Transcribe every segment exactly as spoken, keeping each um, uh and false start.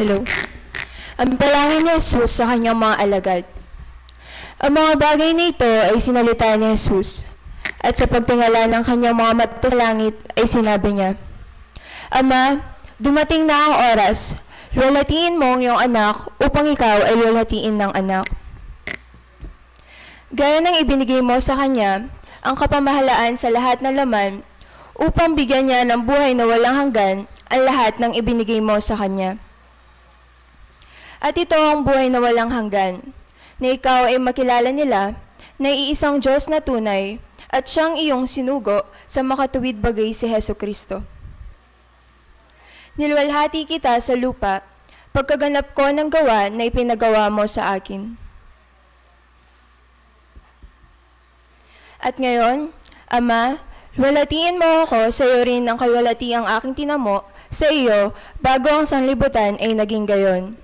Hello. Ang panalangin ni Jesus sa kanyang mga alagad. Ang mga bagay na ito ay sinalita ni Jesus, at sa pagtingala ng kanyang mga mata sa langit ay sinabi niya, "Ama, dumating na ang oras, luwalhatiin mo ang iyong anak upang ikaw ay luwalhatiin ng anak." Gaya ng ibinigay mo sa kanya ang kapamahalaan sa lahat ng laman, upang bigyan niya ng buhay na walang hanggan ang lahat ng ibinigay mo sa kanya. At ito ang buhay na walang hanggan, na ikaw ay makilala nila na iisang Diyos na tunay, at siyang iyong sinugo sa makatuwid bagay, si Jesucristo. Niluwalhati kita sa lupa, pagkaganap ko ng gawa na ipinagawa mo sa akin. At ngayon, Ama, luwalhatiin mo ako sa iyo rin ng kaluwalhatiang aking tinamo sa iyo bago ang sanglibutan ay naging gayon.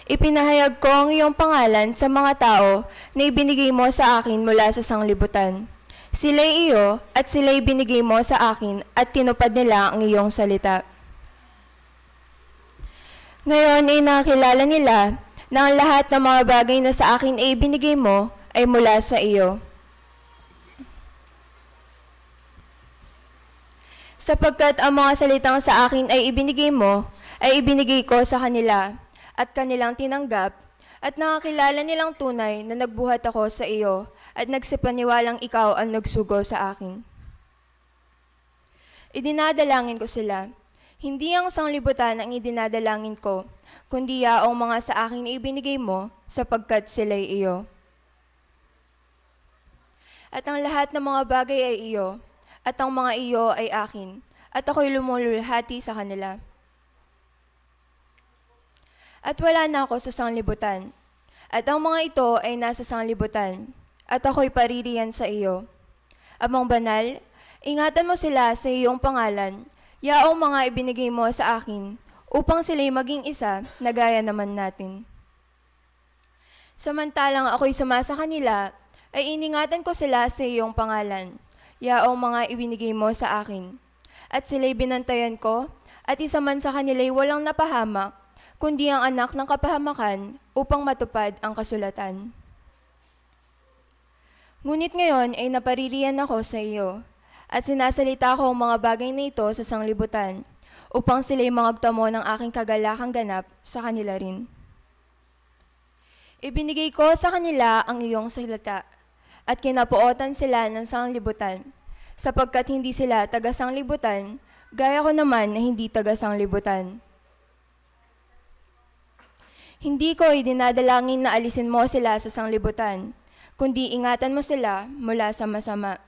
Ipinahayag ko ang iyong pangalan sa mga tao na ibinigay mo sa akin mula sa sanglibutan. Sila'y iyo, at sila'y binigay mo sa akin, at tinupad nila ang iyong salita. Ngayon ay nakilala nila na ang lahat ng mga bagay na sa akin ay ibinigay mo ay mula sa iyo. Sapagkat ang mga salitang sa akin ay ibinigay mo, ay ibinigay ko sa kanila, at kanilang tinanggap, at nakakilala nilang tunay na nagbuhat ako sa iyo, at nagsipaniwalang ikaw ang nagsugo sa akin. Idinadalangin ko sila. Hindi ang sanglibutan ang idinadalangin ko, kundi yaong mga sa akin ibinigay mo, sapagkat sila'y iyo. At ang lahat ng mga bagay ay iyo, at ang mga iyo ay akin, at ako'y lumuluwalhati sa kanila. At wala na ako sa sanglibutan, at ang mga ito ay nasa sanglibutan, at ako'y paririyan sa iyo. Amang Banal, ingatan mo sila sa iyong pangalan, yaong mga ibinigay mo sa akin, upang sila'y maging isa na gaya naman natin. Samantalang ako'y sumasa kanila, ay iningatan ko sila sa iyong pangalan, yaong mga ibinigay mo sa akin. At sila'y binantayan ko, at isa man sa kanila'y walang napahamak, kundi ang anak ng kapahamakan, upang matupad ang kasulatan. Ngunit ngayon ay napaririyan ako sa iyo, at sinasalita ko ang mga bagay na ito sa sanglibutan, upang sila'y mangagtamo ng aking kagalakang ganap sa kanila rin. Ibinigay ko sa kanila ang iyong salita, at kinapootan sila ng sanglibutan, sapagkat hindi sila taga-sanglibutan, gaya ko naman na hindi taga-sanglibutan. Hindi ko idinadalangin na alisin mo sila sa sanglibutan, kundi ingatan mo sila mula sa masama.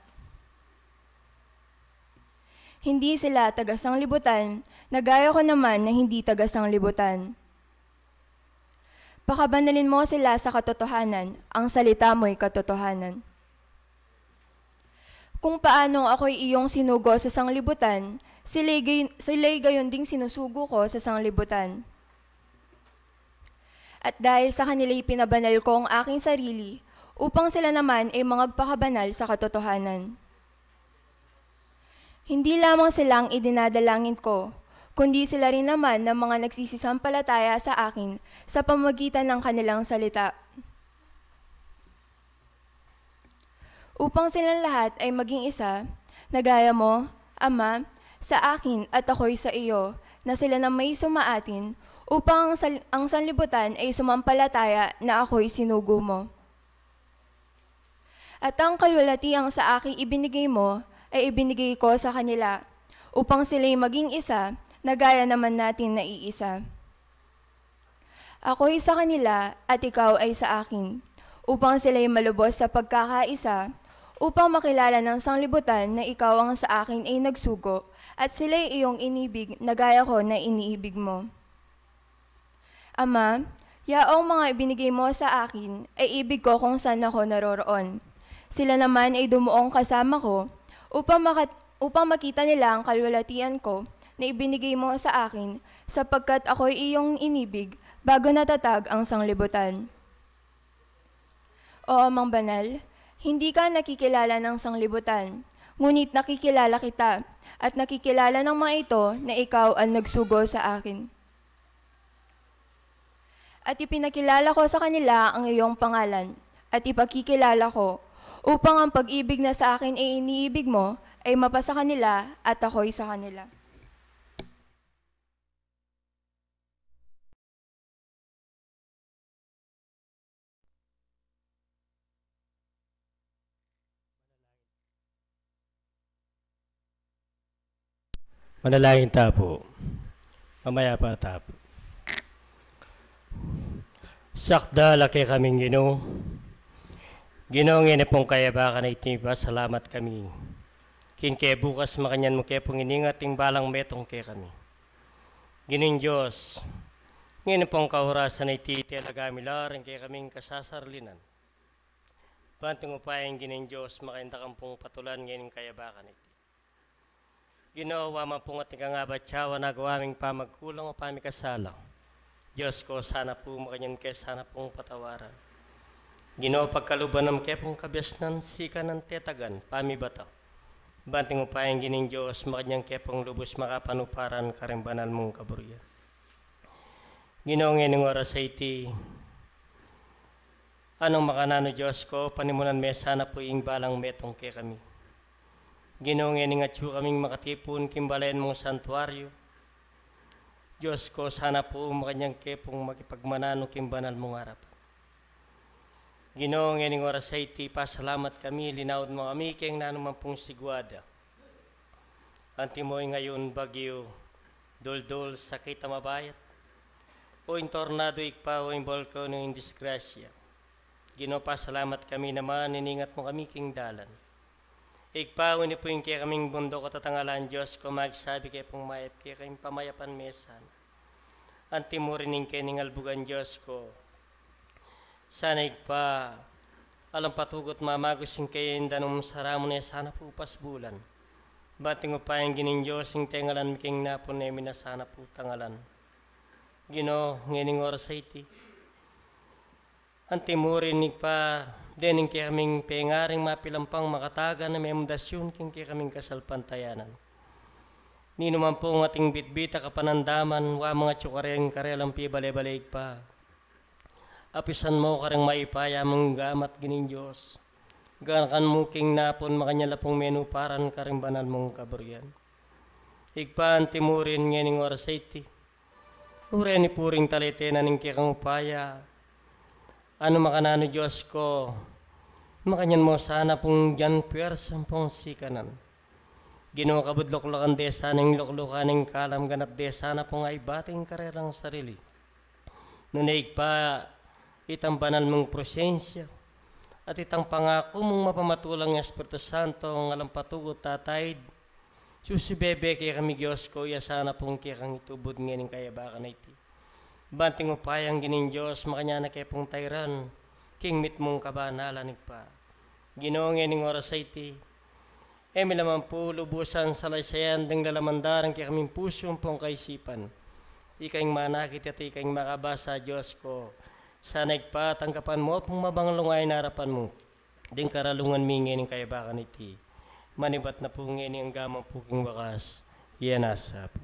Hindi sila taga-sanglibutan, na gaya ko naman na hindi taga-sanglibutan. Pakabanalin mo sila sa katotohanan, ang salita mo'y katotohanan. Kung paano ako'y iyong sinugo sa sanglibutan, sila'y gay-, sila'y gayon ding sinusugo ko sa sanglibutan. At dahil sa kanila'y pinabanal ko ang aking sarili, upang sila naman ay mangagpakabanal sa katotohanan. Hindi lamang sila ang idinadalangin ko, kundi sila rin naman ng mga nagsisisampalataya sa akin sa pamagitan ng kanilang salita. Upang silang lahat ay maging isa, na gaya mo, Ama, sa akin at ako'y sa iyo, na sila na may sumaatin, upang ang sal-, ang sanlibutan ay sumampalataya na ako'y sinugo mo. At ang kaluwalhatiang sa akin ibinigay mo, ay ibinigay ko sa kanila, upang sila'y maging isa, na gaya naman natin na iisa. Ako'y sa kanila, at ikaw ay sa akin, upang sila'y malubos sa pagkakaisa, upang makilala ng sanglibutan na ikaw ang sa akin ay nagsugo, at sila'y iyong inibig na gaya ko na iniibig mo. Ama, yaong mga ibinigay mo sa akin ay ibig ko kung saan ako naroroon. Sila naman ay dumuong kasama ko upang makat-, upang makita nila ang kaluwalhatian ko na ibinigay mo sa akin, sapagkat ako'y iyong inibig bago natatag ang sanglibutan. O Amang Banal, hindi ka nakikilala ng sanglibutan, ngunit nakikilala kita, At nakikilala ng mga ito na ikaw ang nagsugo sa akin. At ipinakilala ko sa kanila ang iyong pangalan, at ipakikilala ko, upang ang pag-ibig na sa akin ay iniibig mo ay mapasa kanila at ako'y sa kanila. Manalangin ta pu. Mamayapa ta pu. Sakdal a kekaming Ginu, Ginu, ngeni pung kayabakan a iti, pasalamat kami. King kebukas makanyan mu ke pung iningat ing balang metung kekami. Ginung Dios, ngeni pung kaurasan a iti, tela kami la ring kekaming kasasarlinan. Banting upaya ing Ginung Dios, makainda kang pung patulan ngening kayabakan iti. Ginu, wa man pung ating kangabat ya, wa nagawa ming pamagkulang o pamikasala, Dios ko, sana pu makanyan ke sana pung patawaran. Ginu, pagkaluban na mu ke pung kabiasnan, sikanan, tetagan, pamibata. Banting upaya ing Ginung Dios, makanyan ke pung lubus makapanuparan karing banal mung kaburian. Ginu, ngening oras a iti, anung makananu, Dios ko, panimunan me sana pu ing balang metung kekami. Ginu, ngening atyu kaming makatipun king balayan mung santuaryu, Dios ko, sana pu makanyan ke pung makipagmananu king banal mung arapan. Ginu, ngening oras a iti, pasalamat kami, linaud mu kami keng nanu man pung sigwada. Antimo ing ayun, bagyu, duldul, sakit a mabayat, o ing tornado, Ibpa, o ing bolkano, ing disgrasya. Ginu, pasalamat kami naman, iningat mu kami king dalan. Ibpa, o ini pu ing kekaming bundok a tatangalan, Dios ko, magsabi ke pung mayap keka ing pamayapan me sana. Antimo rin ing kening albugan, Dios ko, sana Ibpa, alang patugut mamagus ing keyeng danum, saramu ne sana pu pasbulan. Banting upaya ing Ginung Dios, ing tengalan mi king napun e mi na sana pu tangalan. Ginu, ngening oras a iti, antimo rin Ibpa, dening kekaming pengaring mapilan pang makatagan a memendasyun king kekaming kasalpantayanan. Ninu man pung ating bitbit a kapanandaman, wa mang atyu kareng karelang pibale-bale, Ibpa, apisan mu kareng mayupaya mung gamat, Ginung Dios. Ganakan mu king napun makanyan la pung menuparan karing banal mung kaburian. Ibpa, antimo rin ngening oras a iti, ureni pu ring talitenan ning kekang upaya. Anu makananu, Dios ko, makanyan mu sana pung yan puwersa ampong sikanan. Ginu, kabud luklukan de sana ing luklukan ning kalam, ganakan de sana pung aibate ing karelang sarili. Nune Ibpa, itang banal mung presensya at itang pangaku mung mapamatulang Espiritu Santo, alang patugut tataid, susubebe kekami, Dios ko, iya sana pung kekang itubud ngening kayabakan a iti. Banting upaya ing Ginung Dios, makanyan na ke pung tairan king mitmung kabanalan, Ibpa. Ginu, ngening oras a iti, e mi la man pu lubusan salaysayan ding lalaman da ring kekaming pusu ampong kaisipan. Ika ing manakit at ika ing makabasa, Dios ko. Sana Ibpa, tanggapan mu pung mabanglung a inarapan mu ding karalungan mi ngening kayabakan iti. Manibat na pu ngeni angga man pu king wakas. Iya na sa pu.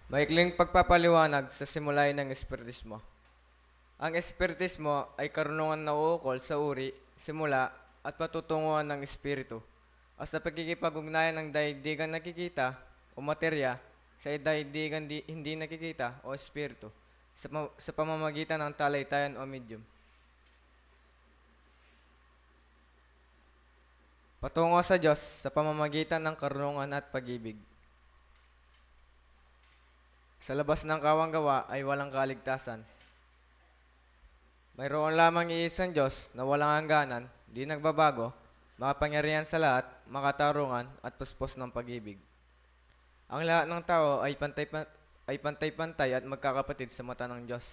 Maikling pagpapaliwanag sa simulayan ng Espiritismo. Ang Espiritismo ay karunungan na uukol sa uri, simula, at patutunguhan ng Espiritu, at sa pakikipag-ugnayan ng daigdigang nakikita o materya sa daigdigang di, hindi nakikita o espiritu sa, pa- sa pamamagitan ng talay-tayan o medium. Patungo sa Diyos sa pamamagitan ng karunungan at pag-ibig. Sa labas ng kawang gawa ay walang kaligtasan. Mayroon lamang iisang Diyos na walang hangganan, di nagbabago, makapangyarihan sa lahat, makatarungan, at puspos ng pag-ibig. Ang lahat ng tao ay pantay-, ay pantay-pantay at magkakapatid sa mata ng Diyos.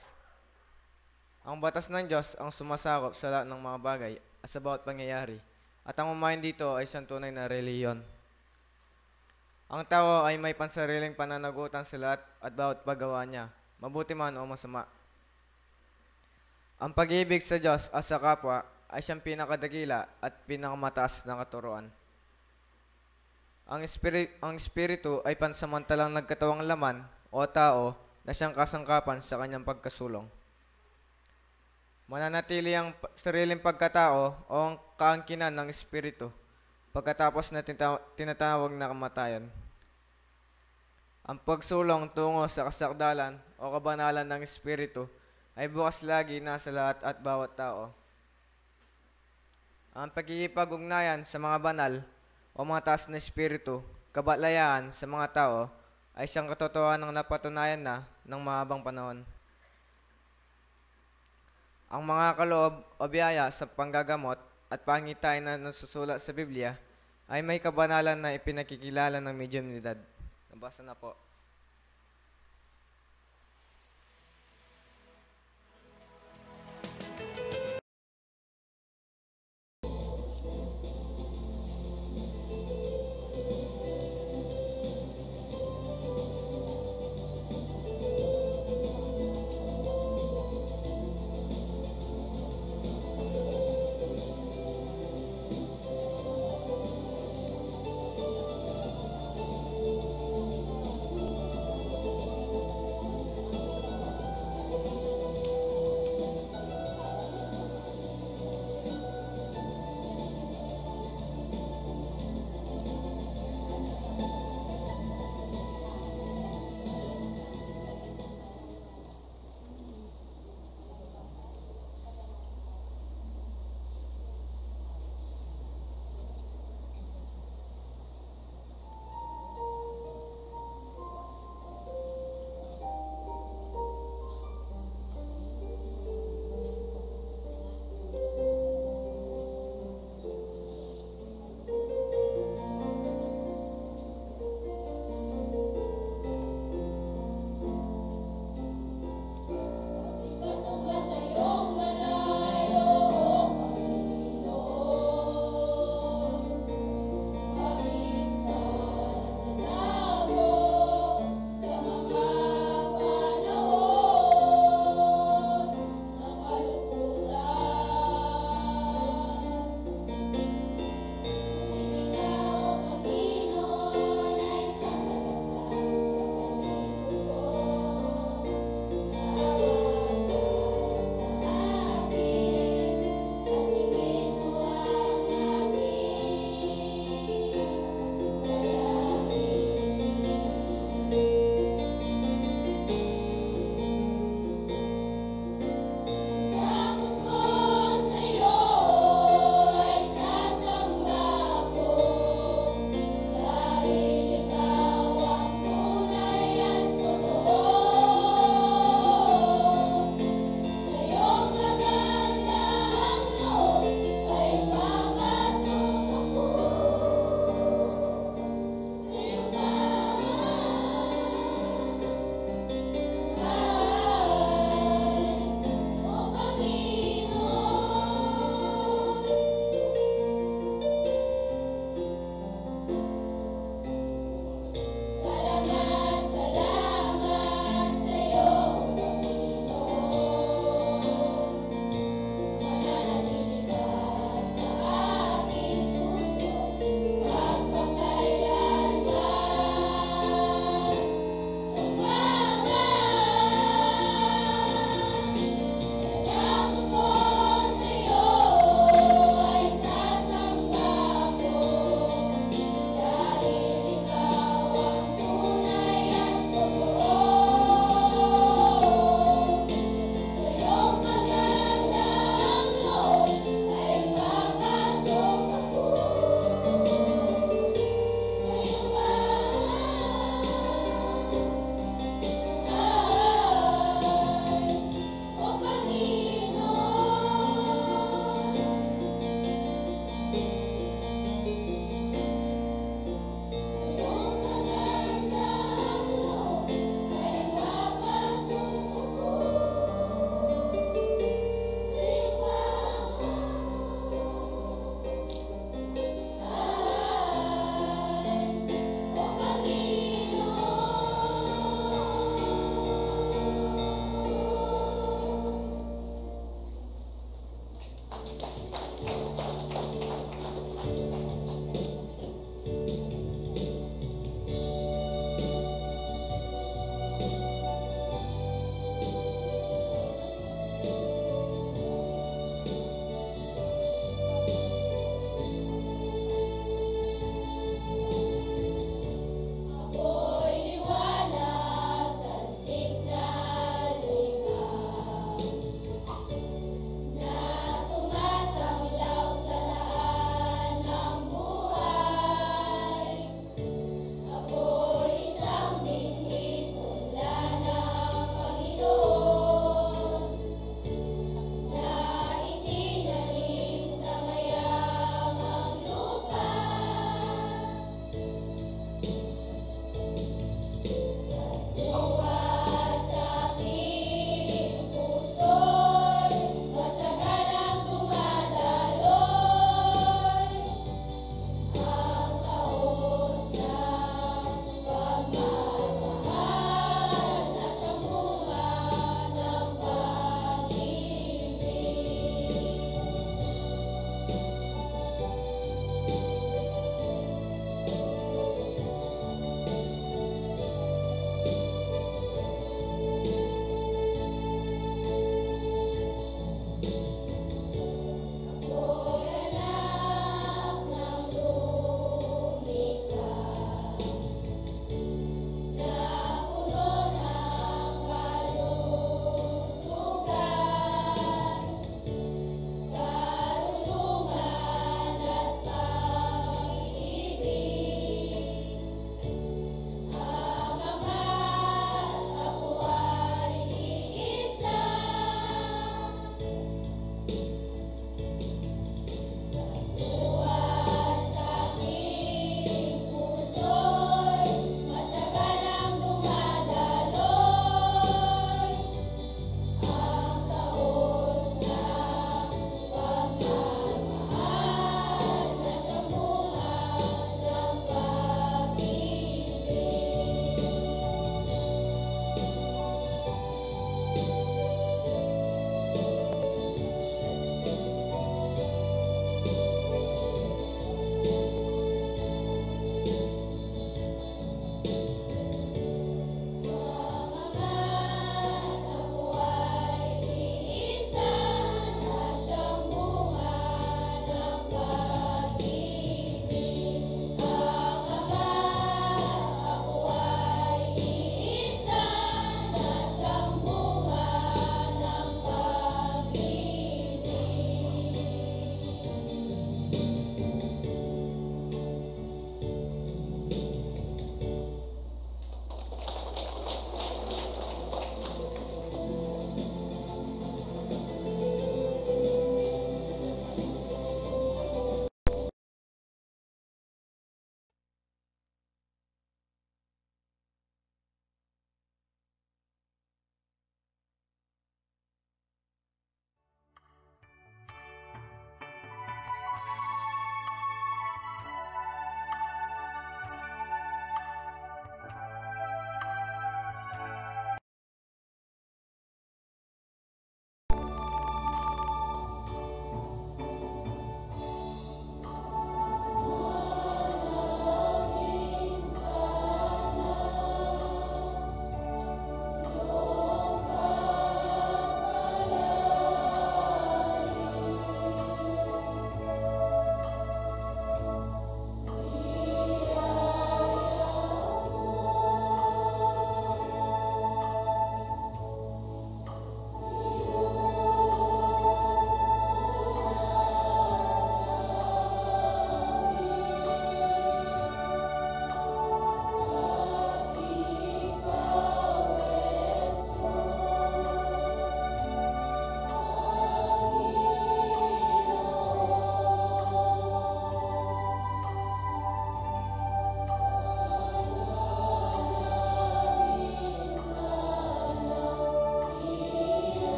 Ang batas ng Diyos ang sumasakop sa lahat ng mga bagay at sa bawat pangyayari, at ang umayon dito ay isang tunay na relihiyon. Ang tao ay may pansariling pananagutan sa lahat at bawat paggawa niya, mabuti man o masama. Ang pag-ibig sa Diyos at sa kapwa ay siyang pinakadakila at pinakamataas na katuruan. Ang espiri-, ang espiritu ay pansamantalang nagkatawang laman o tao na siyang kasangkapan sa kanyang pagkasulong. Mananatili ang pa-, sariling pagkatao o ang kaangkinan ng espiritu pagkatapos na tinata-, tinatawag na kamatayan. Ang pagsulong tungo sa kasakdalan o kabanalan ng espiritu ay bukas lagi na sa lahat at bawat tao. Ang pakikipag-ugnayan sa mga banal o mga taas na espiritu, kabalayaan sa mga tao, ay siyang katotohanan na napatunayan na ng mahabang panahon. Ang mga kaloob o biyaya sa panggagamot at pangitain na nasusulat sa Biblia ay may kabanalan na ipinakikilala ng medyuminidad. Nabasa na po.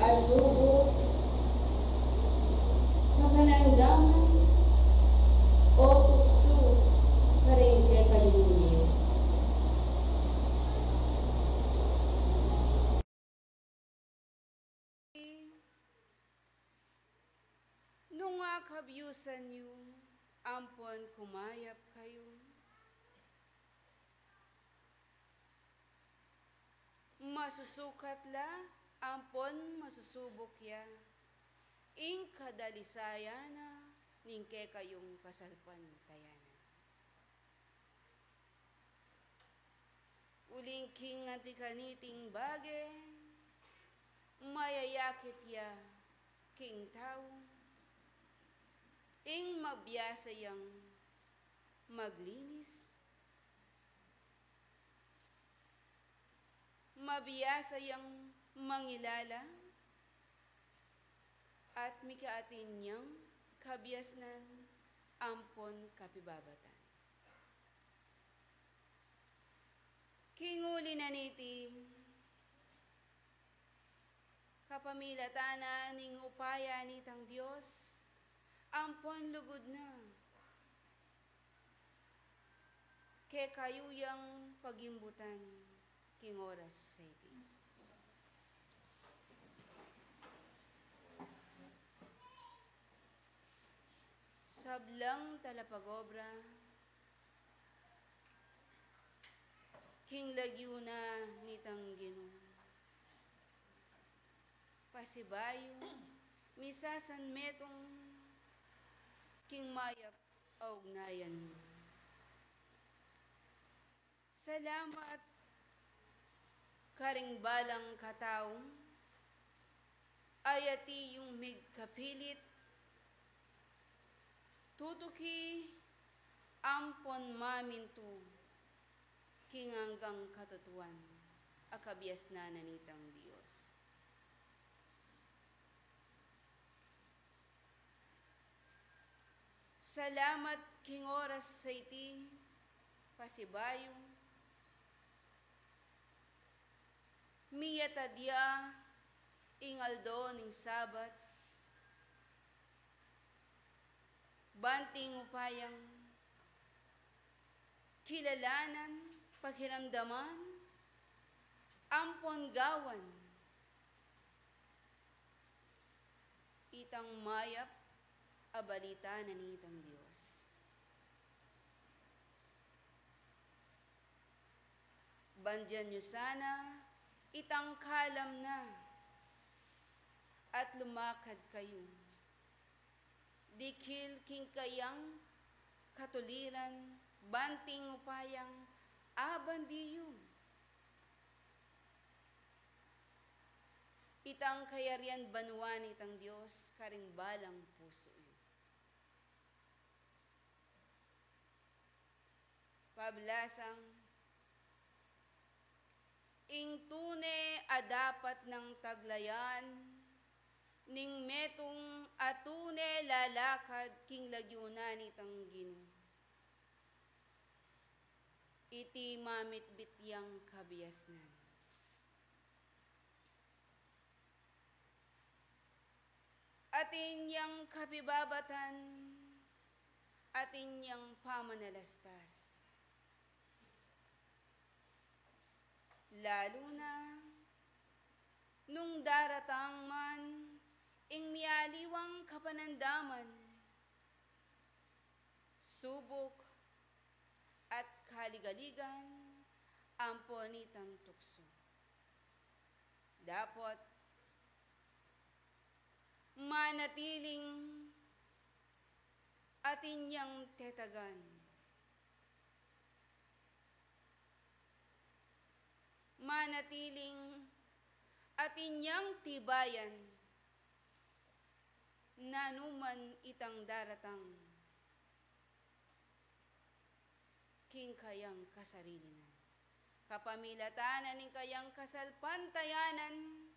A subuk, kapanandaman, o tuksu karing kekayu. Nung akabyusan yu ampon kumayap kayu, masusukat la ampon masusubuk ya ing kadalisayan na ning kekayung kasalpantayanan. Uling king anti kaniting bage, mayayakit ya king tau ing mabiasa yang maglinis, mabiasa yang mangilala, at mika atin yang kabiasnan ampon kapibabatan. King uli na niti, kapamilatan na ning upaya nitang Dios, ampon lugud na kekayu yang pagimbutan king oras a iti. Sablang talapagobra king lagyu na nitang Ginu, pasibayu misasanmetung king mayap a ugnayan. Salamat karing balang katau, ayati yung migkapilit tutuki ampon mamintu king anggang katutuan a kabiasnan na nitang Dios. Salamat king oras a iti, pasibayu miyatad ya ing aldo ning Sabat, banting upayang kilalanan, pakiramdaman, ampon gawan itang mayap a balita na nitang Dios. Bandian yu sana itang kalam na at lumakad kayu dikil king kayang katuliran, banting upayang abandi yu itang kayarian banua nitang Dios karing balang pusu yu. Pablasang, ing tune a dapat nang taglayan ning metung a tune lalakad king lagyu na nitang Ginu, iti mamitbit yang kabiasnan. Atin yang kapibabatan, atin yang pamanalastas. Lalu na nung daratang man ing mialiwang kapanandaman, subuk at kaligaligan ampon itang tuksu. Dapot manatiling atin yang tetagan, manatiling atin yang tibayan, nanu man itang daratang king kayang kasarilinan. Kapamilatan na ning kayang kasalpantayanan,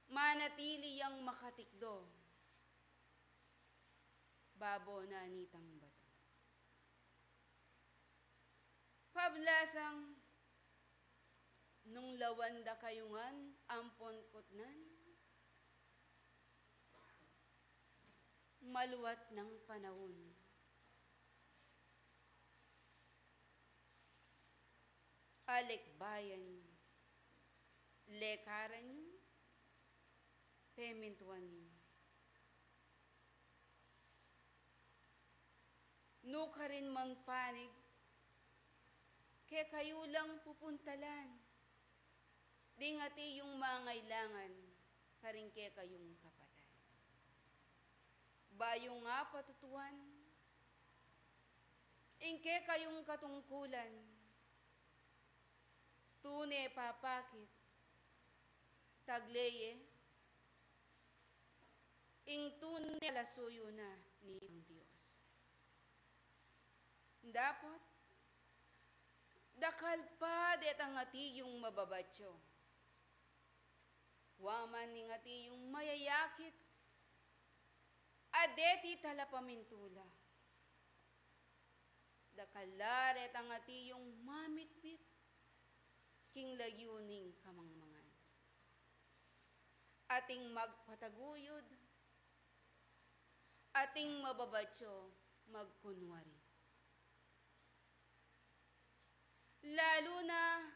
manatili yang makatikdo babo na nitang batu. Pablasang, nung lawan da kayu ngan ampon kutnan, Maluat nang panaun. Alekbayan yu, lekaran yu, pemintuan yu. Nukarin mang panig, kekayu lang pupuntalan ding ati yung mangailangan karing kekayung kapatad. Bayu nga patutuan ing kekayung katungkulan, tune papakit, tagle ye ing tune talasuyu na ning Dios. Dapot, dakal pa detang ati yung mababatyu. Wa man ning ati yung mayayakit, a deti talapamintula. Dakal la retang ati yung mamitmit king lagyu ning kamangmangan. Ating magpataguyud, ating mababatyu magkunwari. Lalu na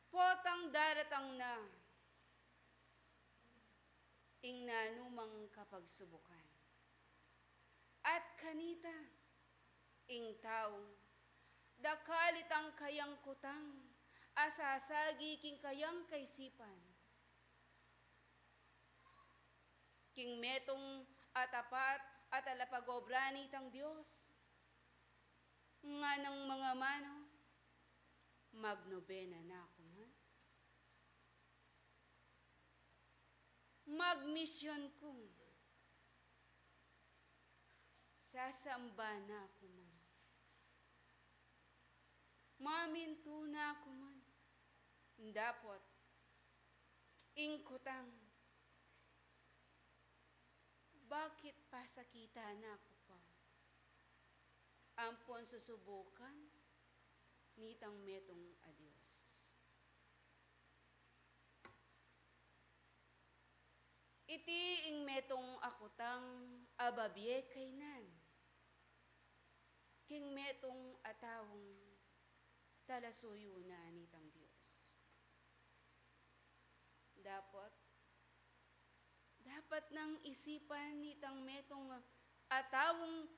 potang daratang na ing nanumang kapagsubukan. At kanita, ing tau, dakal itang kayang kutang a sasagi king kayang kaisipan. King metung a tapat a talapag-obra nitang Dios, nganang mangamanu, magnobena na ku man, magmisyon ku, sasamba na ku man, mamintu na ku man. Dapot ing kutang, bakit pasakitan na ku pa? Ampon susubukan nitang metung a Dios. Iti ing metung a kutang a babie kaynan king metung a taung talasuyu na nitang Dios. Dapot, dapat nang isipan nitang metung a taung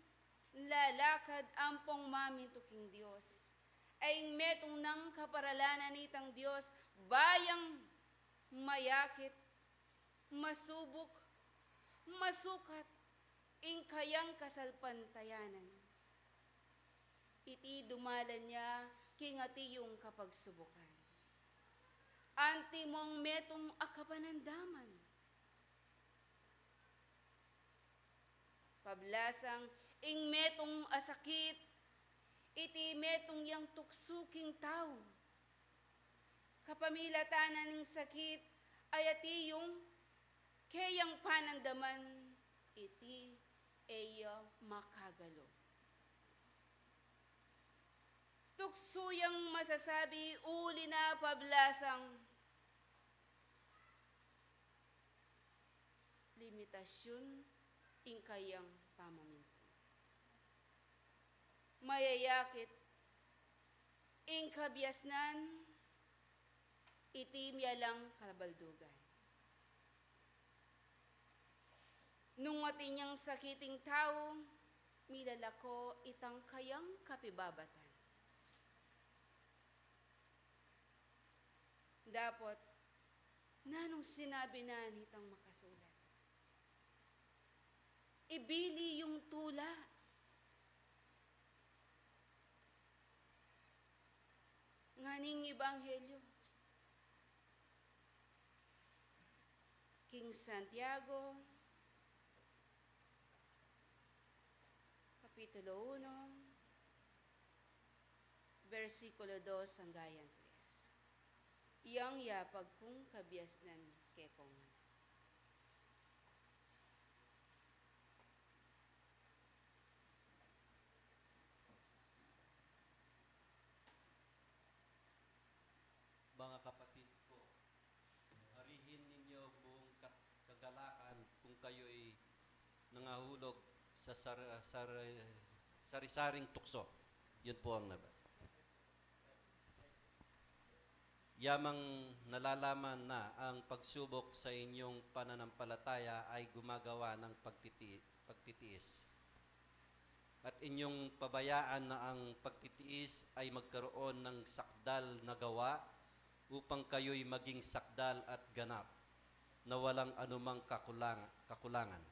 lalakad ampong mamintu king Dios, a ing metung nang kaparalanan nitang Dios, bayang mayakit, masubuk, masukat ing kayang kasalpantayanan, iti dumalan ya king ati yung kapagsubukan. Antimong metung a kapanandaman. Pablasang ing metung a sakit, iti metung yang tuksu king tau. Kapamilatan na ning sakit, ay ati yung keyang panandaman, iti e ya makagalu. Tuksu yang masasabi, uli na pablasang limitasyun ing kayang pamamintu. Mayayakit ing kabiasnan, iti miyalang kabaldugan. Nung atin yang sakit ing tau, milalako itang kayang kapibabatan. Dapot, nanung sinabi na nitang makasulat? Ibili yung tula ngan ing ebanghelyo. King Santiago, Kapitulo uno, bersikulo dos angga yang tres. Yang yapag kung kabiasnan kekong. Mga kapatid ko, arihin ninyo buong kat-, kagalakan kung kayo'y nang Nahulog sa sar-, sar-, sari-saring tukso. Yun po ang nabasa. Yamang nalalaman na ang pagsubok sa inyong pananampalataya ay gumagawa ng pagtiti-, pagtitiis. At inyong pabayaan na ang pagtitiis ay magkaroon ng sakdal na gawa upang kayo'y maging sakdal at ganap na walang anumang kakulang-, kakulangan.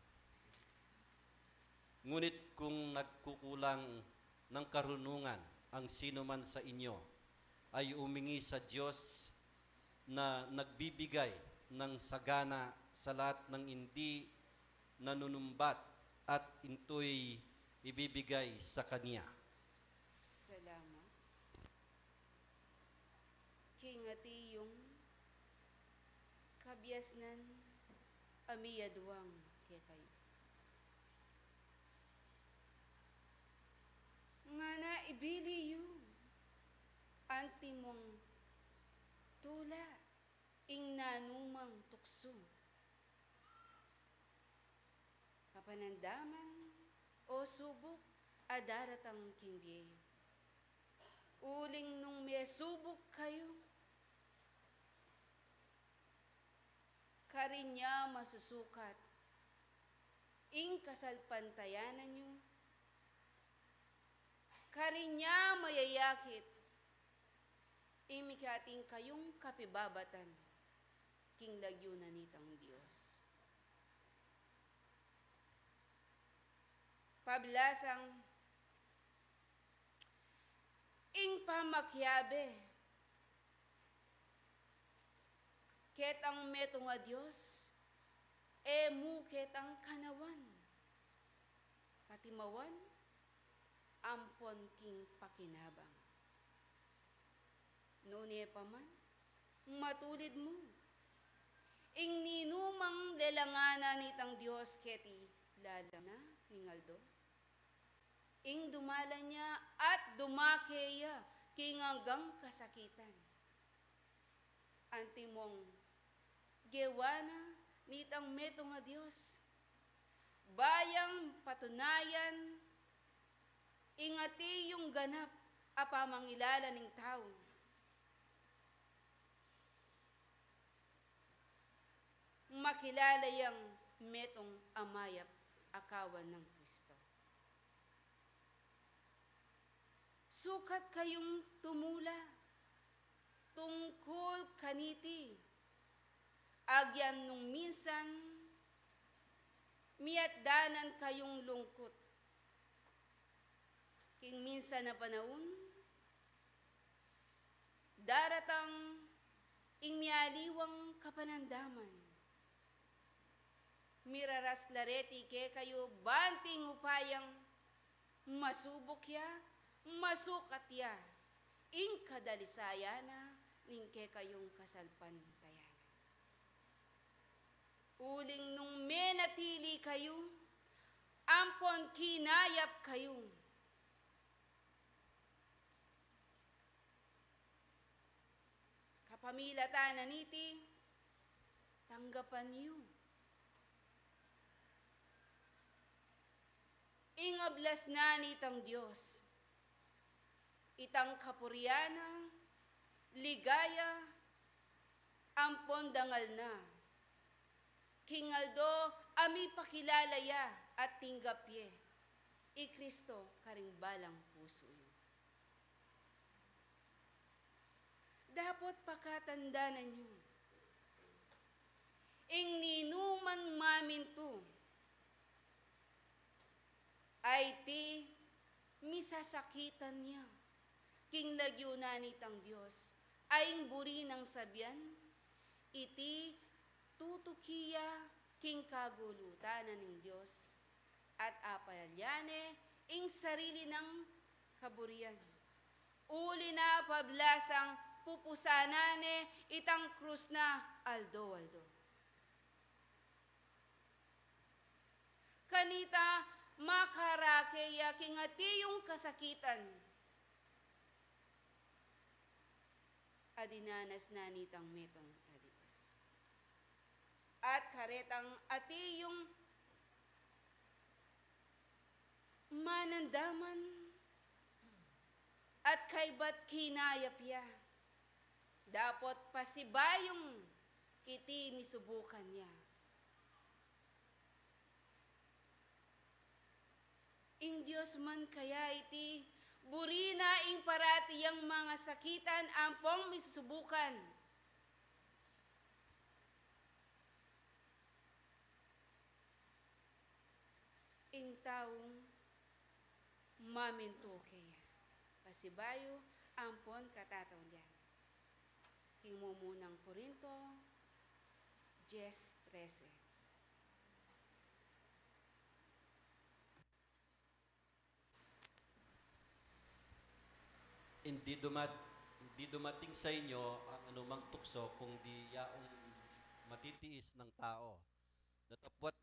Ngunit kung nagkukulang ng karunungan ang sinuman sa inyo, ay umingi sa Diyos na nagbibigay ng sagana sa lahat ng hindi nanunumbat at into'y ibibigay sa kanya. Salamat. King ati yung kabiasnan a miyadwang kekayu. Ngana ibili yu antimong tula ing nanumang tuksu, kapanandaman o subuk a daratang king bie yu. Uling nung mesubuk kayu, karin ya masusukat ing kasalpantayanan yu, karin ya mayayakit ing mikating kayung kapibabatan king lagyu na nitang Dios. Pablasang ing pamakiabe ketang metung a Dios, e mu ketang kanawan, katimawan, ampon king pakinabang. Nune pa man, matulid mu ing ninumang lelangan na nitang Dios keti lalam na ning aldo. Ing dumalan ya at dumake ya king anggang kasakitan. Antimong gewa na nitang metung a Dios, bayang patunayan ing ati yung ganap a pamangilala ning tau. Makilala yang metung a mayap a kawan nang Kristo. Sukat kayung tumula tungkul kaniti, agyan nung minsan miatdanan kayung lungkut. King minsan a panaun, daratang ing mialiwang kapanandaman. Miraras la reti kekayu banting upayang masubuk ya, masukat ya ing kadalisayan na ning kekayung kasalpantayanan. Uling nung menatili kayu, ampon kinayap kayu, kapamilatan na niti, tanggapan yu ing ablas na nitang Dios, itang kapurian na, ligaya, ampon dangal na, king aldo a mipakilala ya at tinggap ye i Kristo karing balang pusu yu. Dapot pakatandanan yu ing ninuman mamintu a iti misasakitan ya king lagyu na nitang Dios, a ing buri nang sabian, iti tutuki ya king kagulutan na ning Dios, at apalya ne ing sarili nang kaburian. Uli na pablasang pupusanan ne itang krus na aldo-aldo. Kanita makarake ya king ati yung kasakitan a dinanas na nitang metung a Dios. At karetang ati yung manandaman at kaybat kinayap ya, dapot pasibayung iti misubukan ya. Ing Dios man kaya iti buri na ing parati yang mangasakitan ampong misusubukan? Ing taung mamintu kaya. Pasibayu ampon katataulian. King mumunang Korinto dies trese. Hindi dumat-, hindi dumating sa inyo ang anumang tukso kung di yaong matitiis ng tao. Datapwat,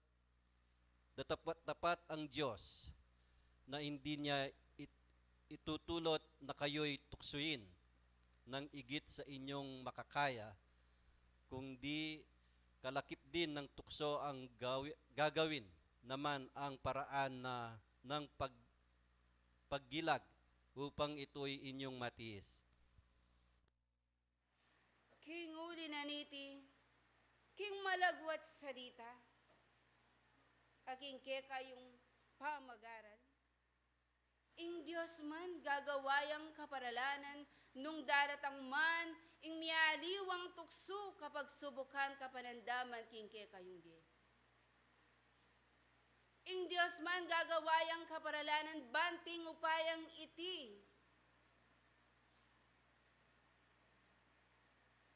datapwat dapat ang Diyos na hindi niya it-, itutulot na kayo'y tuksuin ng igit sa inyong makakaya, kung di kalakip din ng tukso ang gawi-, gagawin naman ang paraan na ng pag-, paggilag upang ito'y inyong matiis. King uli na niti, king malagwat salita, a king kekayung pamagaral, ing Dios man gagawa yang kaparalanan nung daratang man ing mialiwang tuksu kapagsubukan kapanandaman king kekayung bie. Ing Dios man gagawa yang kaparalanan banting upayang iti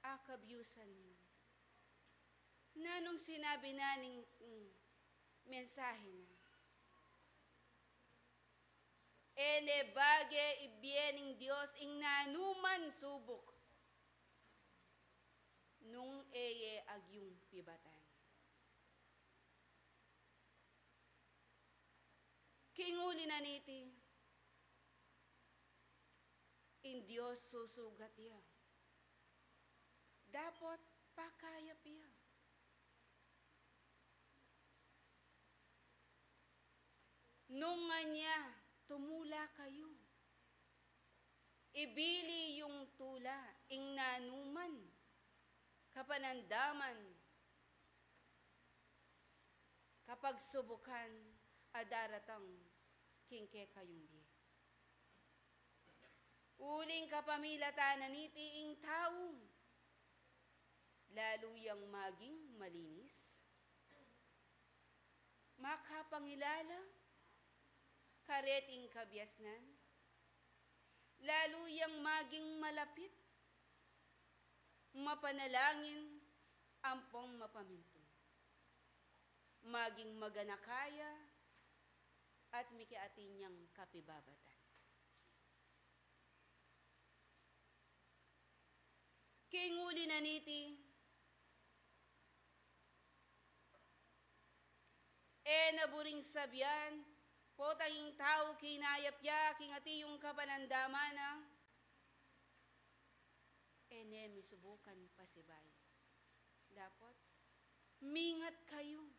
akabyusan yu. Nanung sinabi na ning, mm, mensahe na, e ne bage ibie ning Dios ing nanuman subuk nung e ye agyung pibatan. King uli na niti, ing Dios susugat ya. Dapot pakayap ya. Nung nganyan tumula kayu, ibili yung tula ing nanuman kapanandaman, kapagsubukan a daratang king kekayung bie. Uling kapamilatan na niti ing tau lalu yang maging malinis, makapangilala kareting kabiasnan, lalu yang maging malapit, mapanalangin, ampong mapamintu, maging maganaka ya, at mikiatin yang kapibabatan. King uli na niti, e na buring sabian, potang ing tau kinayap ya king ati yung kapanandaman na, e ne mi subukan pasibayu. Dapot, mingat kayu.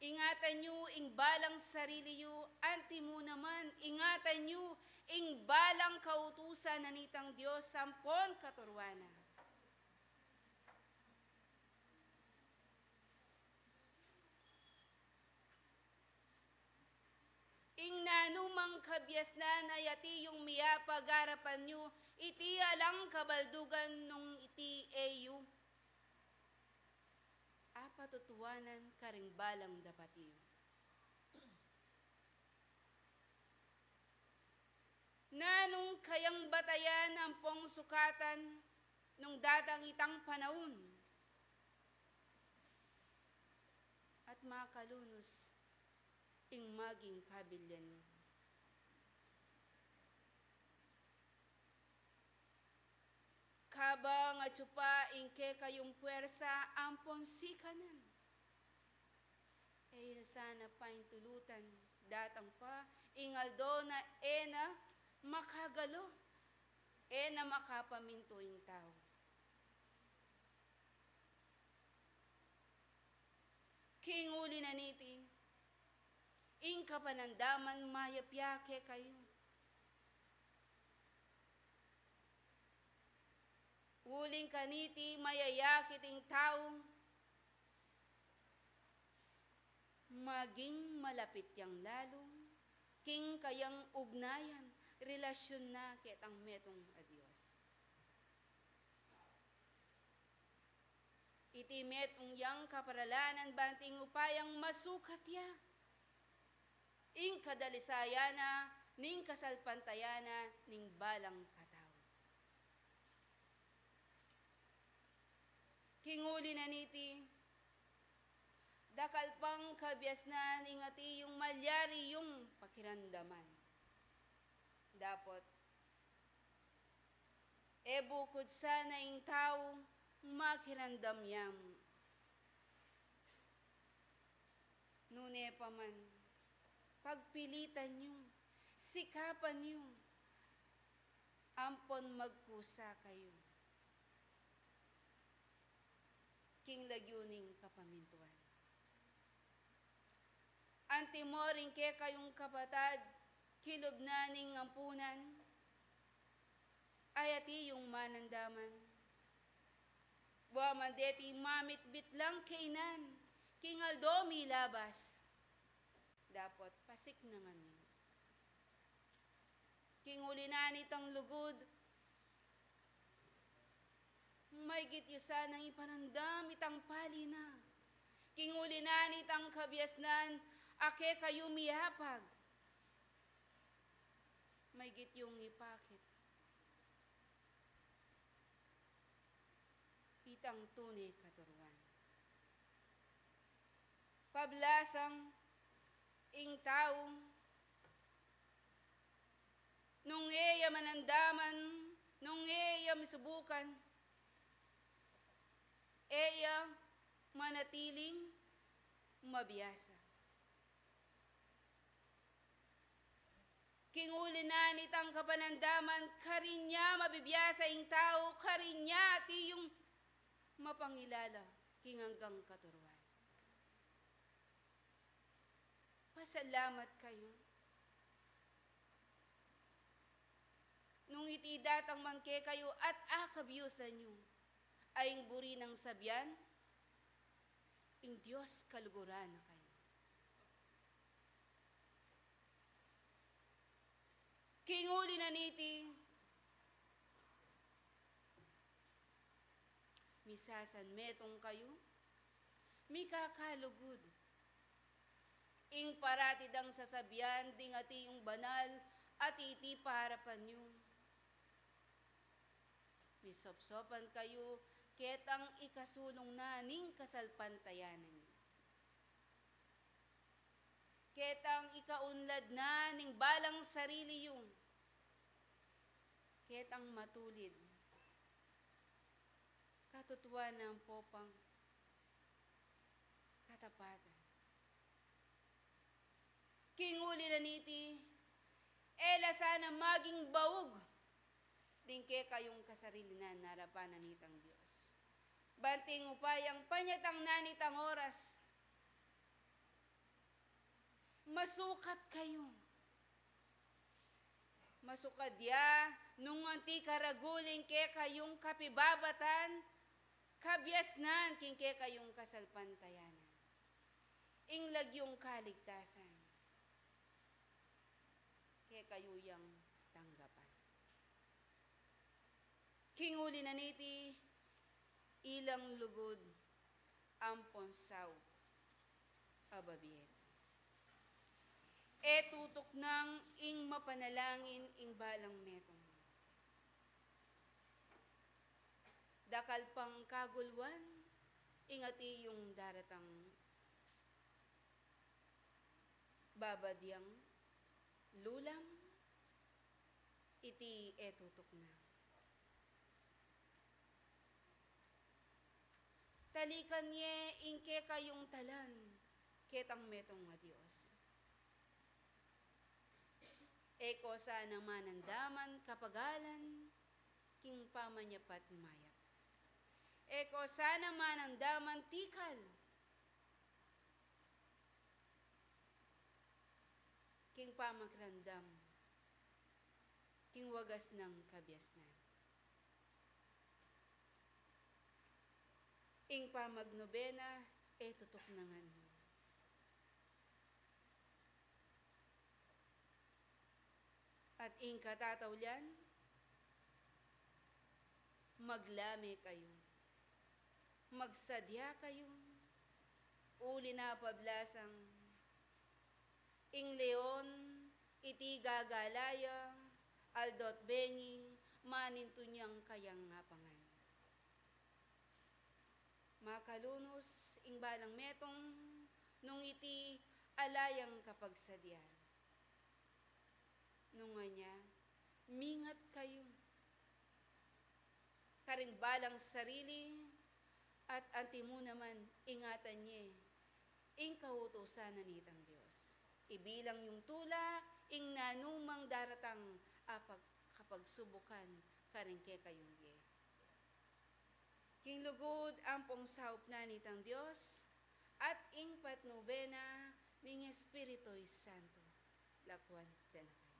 Ingatan yu ing balang sarili yu, anti mu naman, ingatan yu ing balang kautusan na nitang Dios ampon katuruan na. Ing nanumang kabiasnan a ati yung miyapagarapan yu, iti alang kabaldugan nung iti e yu apatutuanan karing balang dapati yu. Nanung kayang batayan ampong sukatan nung datang itang panaun at makalunus ing maging kabilyan. Kabang atyu pa ing kekayung pwersa ampon sikanan, e yu na sana paintulutan, datang pa ing aldo na e na makagalo, e na makapamintu ing tau. King uli na niti, ing kapanandaman mayap ya kekayu. Uling kaniti mayayakit ing tau, maging malapit yang lalu king kayang ugnayan, relasyun na ketang metung a Dios. Iti metung yang kaparalanan banting upayang masukat ya ing kadalisayan na ning kasalpantayanan ning balang katau. King uli na niti, dakal pang kabiasnan ing ati yung malyari yung pakiramdaman. Dapot, e bukud sana ing tau makiramdam ya mu. Nune pa man, pagpilitan yu, sikapan yu, ampon magkusa kayu king lagyu ning kapamintuan. Antimo ring kekayung kapatad kilub na ning ampunan, ay ati yung manandaman. Wa man deti mamitbit lang kainan king aldo milabas. Dapot pasiknangan yu. King uli na nitang lugud, maygit yu sanang ipanandam itang pali na. King uli na nitang kabiasnan a kekayu miyapag, maygit yung ipakit itang tune katuruan. Pablasang ing tau, nung e ya manandaman, nung e ya masubukan, e ya manatiling mabiasa. King uli na nitang kapanandaman, karin ya mabibiasa ing tau, karin ya ati yung mapangilala king anggang katuruan. Pasalamat kayu nung iti datang man kekayu at akabiusan yu, ay ing buri nang sabian, ing Dios kaluguran na kayu. King uli na niti, misasanmetung kayu, mikakalugud. Ing parati dang sasabian ding ati yung banal at iti parapan yu. Misopsopan kayu ketang ikasulung na ning kasalpantayanan yu. Ketang ikaunlad na ning balang sarili yu. Ketang matulid, katutuanan, ampong katapatan. King uli na niti, e la sana maging baug ding kekayung kasarili na ning arapan na nitang Dios. Banting upayang panyatang na nitang oras, masukat kayu. Masukad ya nung anti karagul ing kekayung kapibabatan, kabiasnan king kekayung kasalpantayanan. Ing lagyung kaligtasan, kekayu yang tanggapan. King uli na niti, ilang lugud ampon saup a babie. E tutuknang ing mapanalangin ing balang metung. Dakal pang kagulwan ing ati yung daratang babadyang lulam, iti e tutuknang. Talikan ye ing kekayung talan ketang metung a Dios. E ko sana manandaman kapagalan king pamanyapat mayap. E ko sana manandaman tikal. Ing pamakiramdam king wagas nang kabiasnan. Ing pamagnobena e tutuknangan mu. At ing katatawlian, maglame kayu, magsadya kayu, uli na pablasang ing leon iti gagala ya, aldo't bengi manintun yang kayang apangan. Makalunus ing balang metung nung iti ala yang kapagsadya. Nung anya, mingat kayu karing balang sarili at antimu naman ingatan ye ing kautusan na nitang Dios. Ibilang yung tula ing nanumang daratang a pag-, kapagsubukan karing kekayu ye. King lugud ampong saup na nitang Dios, at ing patnube na ning Espiritu Santo. Lakuan da na kayu.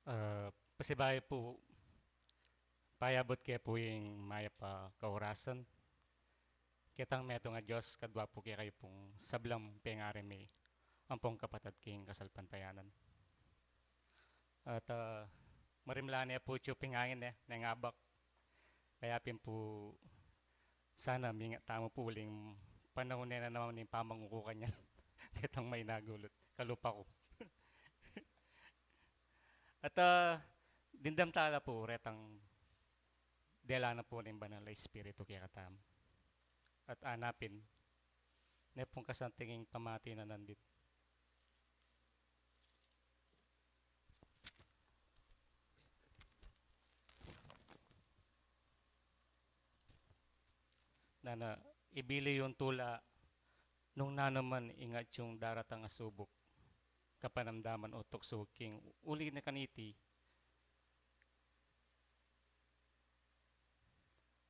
Ah, pasibayu pu, payabut ke pu ing mayap a kaurasan. Ketang metung a Dios, kadua pu kekayu pung sablang pengari mi ampong kapatad king kasalpantayanan. At, ah, marimla ne pu ityu ping angin e, neng abak. Kaya pin pu, sana mingat tamu pu uling panahun ne na naman ning pamangukukan niyan. Detang mainagulut, kalupa ku. At, ah, dimdam tala pu retang dela na pu ning Banal a Espiritu kekatamu. At anapin ne pung kasanting ing pamati na nandin. Nana, ibili yung tula nung nanu man ing atyung daratang a subuk, kapanamdaman o tuksu king uli na kaniti,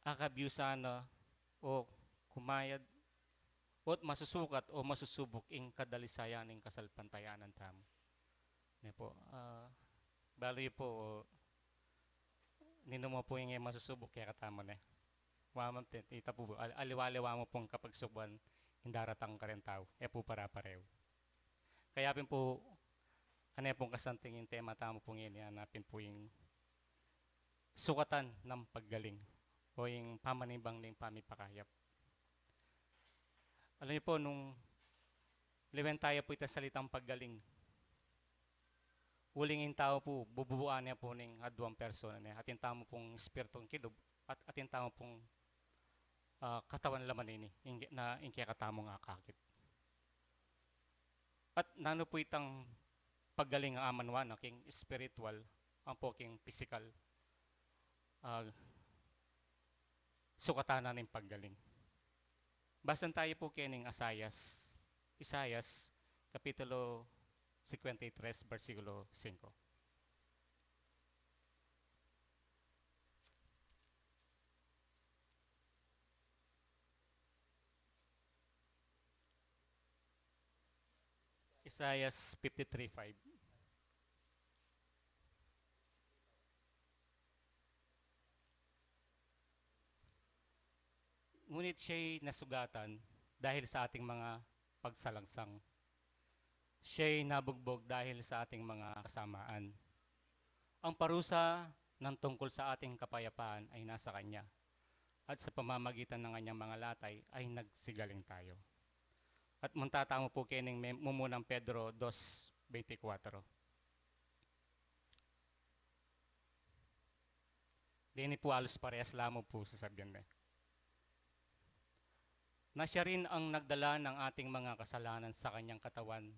akabiusan na o kumayad, o't masusukat o masusubuk ing kadalisayan ning kasalpantayanan tamu. Ne pu, ah, balu yu pu, ninu mu pu ing e masusubuk kekatamu ne. Wa man te, ita pu, al-, aliwa-aliwa mu pung kapagsukuan ing daratang kareng tau, e pu para-parehu. Kaya pin pu, ane pung kasanting ing tema tamu pu ngeni, anapin pu ing sukatan nang paggaling o ing pamanimbang ning pamipakayap. Alam niyo po, nung liwen tayo po itang salitang paggaling, uling ing tau pu, bubuuan ne pu ning aduang persona ne. Atin tamu pung espiritung kilub, at atin tamu pung, ah, katawan laman ini, ing, na ing kekatamung akakit. At nanu pu itang paggaling a amanwa na king espiritual, ampo king pisikal, ah, sukatan na ning paggaling. Basan tayo pu kening Isaias, Isaias, Kapitulo cincuenta y tres, bersikulo singko. Isaias fifty-three five. Ngunit siya'y nasugatan dahil sa ating mga pagsalangsang. Siya'y nabugbog dahil sa ating mga kasamaan. Ang parusa ng tungkol sa ating kapayapaan ay nasa kanya, at sa pamamagitan ng kanyang mga latay ay nagsigaling tayo. At munta tamu pu kening me-, mumunang Pedro dos veinticuatro. Deni pu, alus parehas la mu pu sasabian ne. Na siya rin ang nagdala ng ating mga kasalanan sa kanyang katawan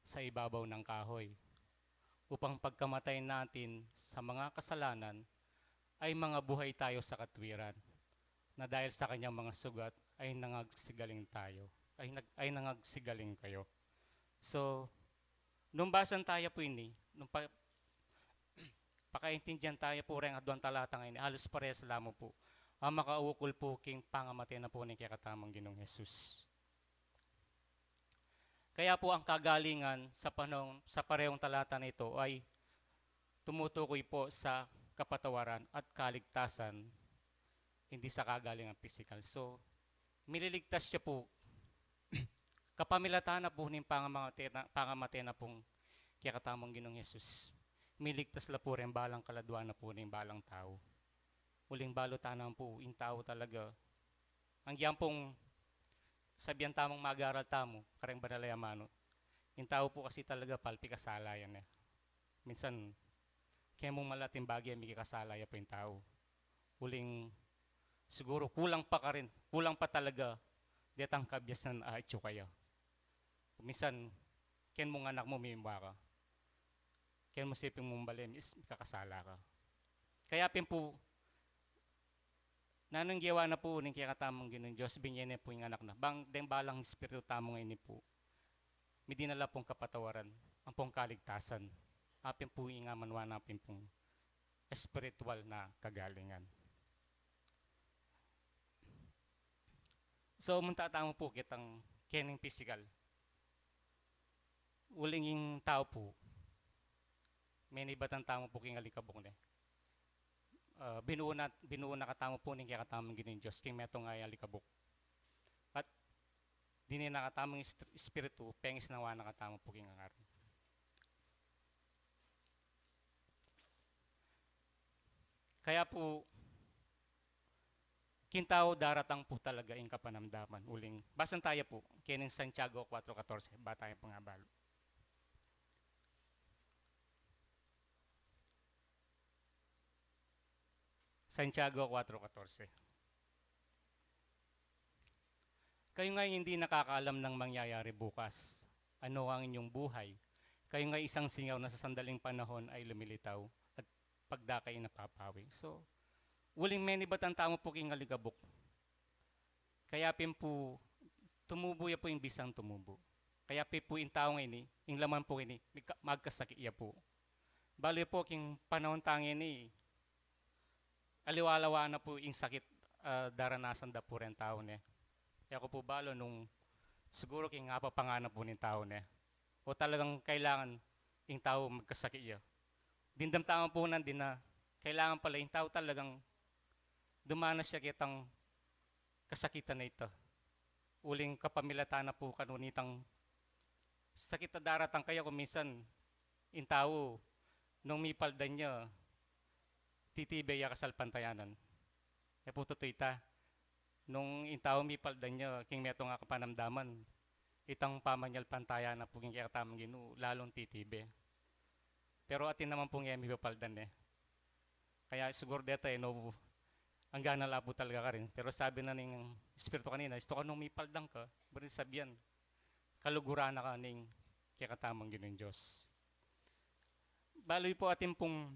sa ibabaw ng kahoy, upang pagkamatay natin sa mga kasalanan ay mangabuhay tayo sa katwiran, na dahil sa kanyang mga sugat ay nangagsigaling tayo, ay nag-, ay nangagsigaling kayo. So, nung basan tayo pu ini, nung pa-, pakaintindian tayo pu reng aduang talata ngeni, alus parehas la mu pu. Ang makaukol pu king pangamate na pu ning kekatamung Ginung Jesus. Kaya pu ang kagalingan sa panahon, sa parehong talata na ito ay tumutukoy pu sa kapatawaran at kaligtasan, hindi sa kagalingan pisikal. So, mililigtas siya pu kapamilatan na pu ning pangamate na, pangamate na pung kekatamung Ginung Jesus. Miligtas la pu reng balang kaladua na pu ning balang tau. Uling balu tana pu, ing tau talaga. Ang yan pung sabian tamung mag-aral tamu, kareng banal a amanu. Ing tau pu kasi talaga palpi kasala yan e. Minsan, kaya mung malating bagay, mikikasala ya pu ing tau. Uling, siguro kulang pa karin, kulang pa talaga detang kabiasnan a itsu kaya. Minsan, ken mung anak mu, mimba ka. Ken mu siping mung bale, is, mikakasala ka. Kaya pin pu, nanung gewa na pu ning kekatamung Ginung Dios, binye ne pu ing anak na. Bang deng balang espiritu tamu ngeni pu, midinala pung kapatawaran, ampong kaligtasan. Apin pu ing amanwa na pin pung espiritual na kagalingan. So, munta tamu pu ketang kening pisikal. Uling ing tau pu, Menibatan tamu pu king alikabuk ne. Ah, binuo na, binuo na katamu pu ning kekatamung Ginung Dios king metung a alikabuk. At dinan na katamu ning Espiritu, pengisnawa na katamu pu king angaran. Kaya pu, king tau daratang pu talaga ing kapanamdaman. Uling, basan taya pu, keni ning Santiago kwatro katorse, ba taya pangabalu. Santiago kwatro katorse. Kayu nga'y indi nakakaalam ng mangyayari bukas. Ano ang inyong buhay? Kayu nga'y isang singaw na sa sandaling panahon ay lumilitaw at pagdakay napapawi. So, uling menibatan tamu pu king alikabuk. Kaya pin pu, tumubu ya pu ing bisang tumubu. Kaya pin pu ing tau ngeni, ing laman pu ngeni, magka-, magkasakit ya pu. Balu pu king panahun ta ngeni, aliwa-lawa na pu ing sakit, ah, daranasan da pu ring tau, ne. Kaya ku pu balu nung siguru king apa pa nga na pu ning tau, ne. O talagang kailangan ing tau magkasakit ya. Dimdam tamu pu nandin na kailangan pala ing tau talagang dumanas ya ketang kasakitan a ita. Uling kapamilatan na pu kanu nitang sakit a daratang kaya kung minsan ing tau nung mipaldan ya, titibe ya kasalpantayanan. E pu tutu ita, nung ing tau mipaldan ya king metung a kapanamdaman, itang pamanyalpantaya na pu king kekatamung Ginu, lalung titibe. Pero atin naman pung e mipapaldan, e. Kaya siguru deta, e, no, angga na la pu talaga karin. Pero sabi na ning Espiritu kanina, istu ka nung mipaldan ka, buri sabyan, kaluguran na ka ning kekatamung Ginung Dios. Balu pu atin pung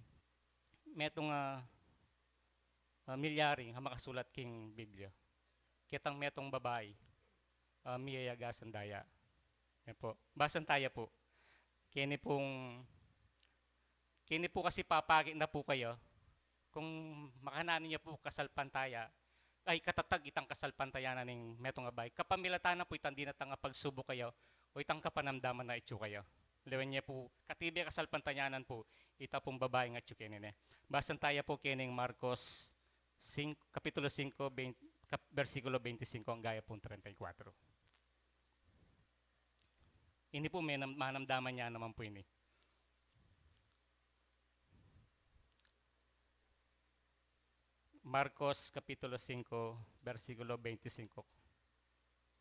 metung a, ah, milyari a makasulat king Biblia. Ketang metung babai, ah, miyayagasan daya. Yan pu. Basan taya pu. Keni pung, keni pu kasi papakit na pu kaya. Kung makananu ya pu kasalpantaya, ay, katatag itang kasalpantayanan ning metung a babai. Kapamilatan na pu itang dinatang a pagsubuk kaya, o itang kapanamdaman a itsu kaya. Lawen ye pu, katibe kasalpantayanan pu, ita pung babai nga atsu keni ne. Basan taya pu keni ning Marcos sing-, kapitulo singko, bein-, kap-, bersikulo beinti singko angga ya pung treinta y kuatro. Ini pu, menam-, manamdaman ya naman pu ini. Marcos kapitulo singko, bersikulo beinti singko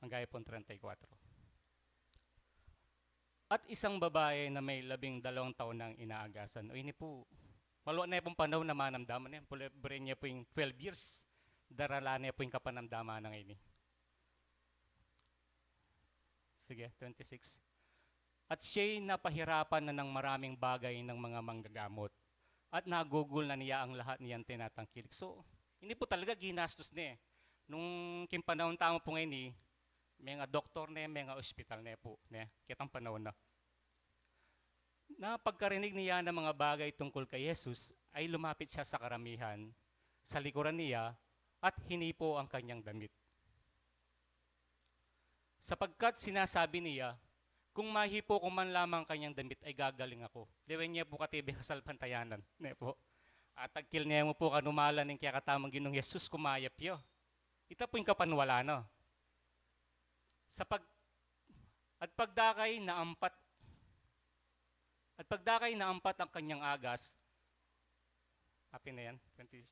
angga ya pung treinta y kuatro. At isang babae na may labing dalawang taon nang inaagasan. O, ini pu, malwa na pung panaun a manamdaman ne. Buri, buri ne pu ing twelve years, daralan ne pu ing kapanamdaman na ngeni. Sige, twenty-six. At siya'y napahirapan na ng maraming bagay ng mga manggagamot. At nagugol na niya ang lahat niyang tinatangkilik. So, ini pu talaga ginastus ne. Nung king panaun tamu pu ngeni, menga doktor ne, menga ospital ne pu, ne, ketang panaun na. Na pagkarinig niya ng mga bagay tungkol kay Jesus, ay lumapit siya sa karamihan, sa likuran niya, at hinipo ang kanyang damit. Sapagkat sinasabi niya, "Kung mahipo ko man lamang kanyang damit, ay gagaling ako." Lawen ye pu, katibe kasalpantayanan, ne pu. Atagkil ne mu pu kanumala ning kekatamung Ginung Jesus, kumayap ya. Ita pu ing kapanwalan na. Sa pag-, at pagdakay na ampat, at pagdakay na ampat ang kanyang agas, apin na yan? Twenty,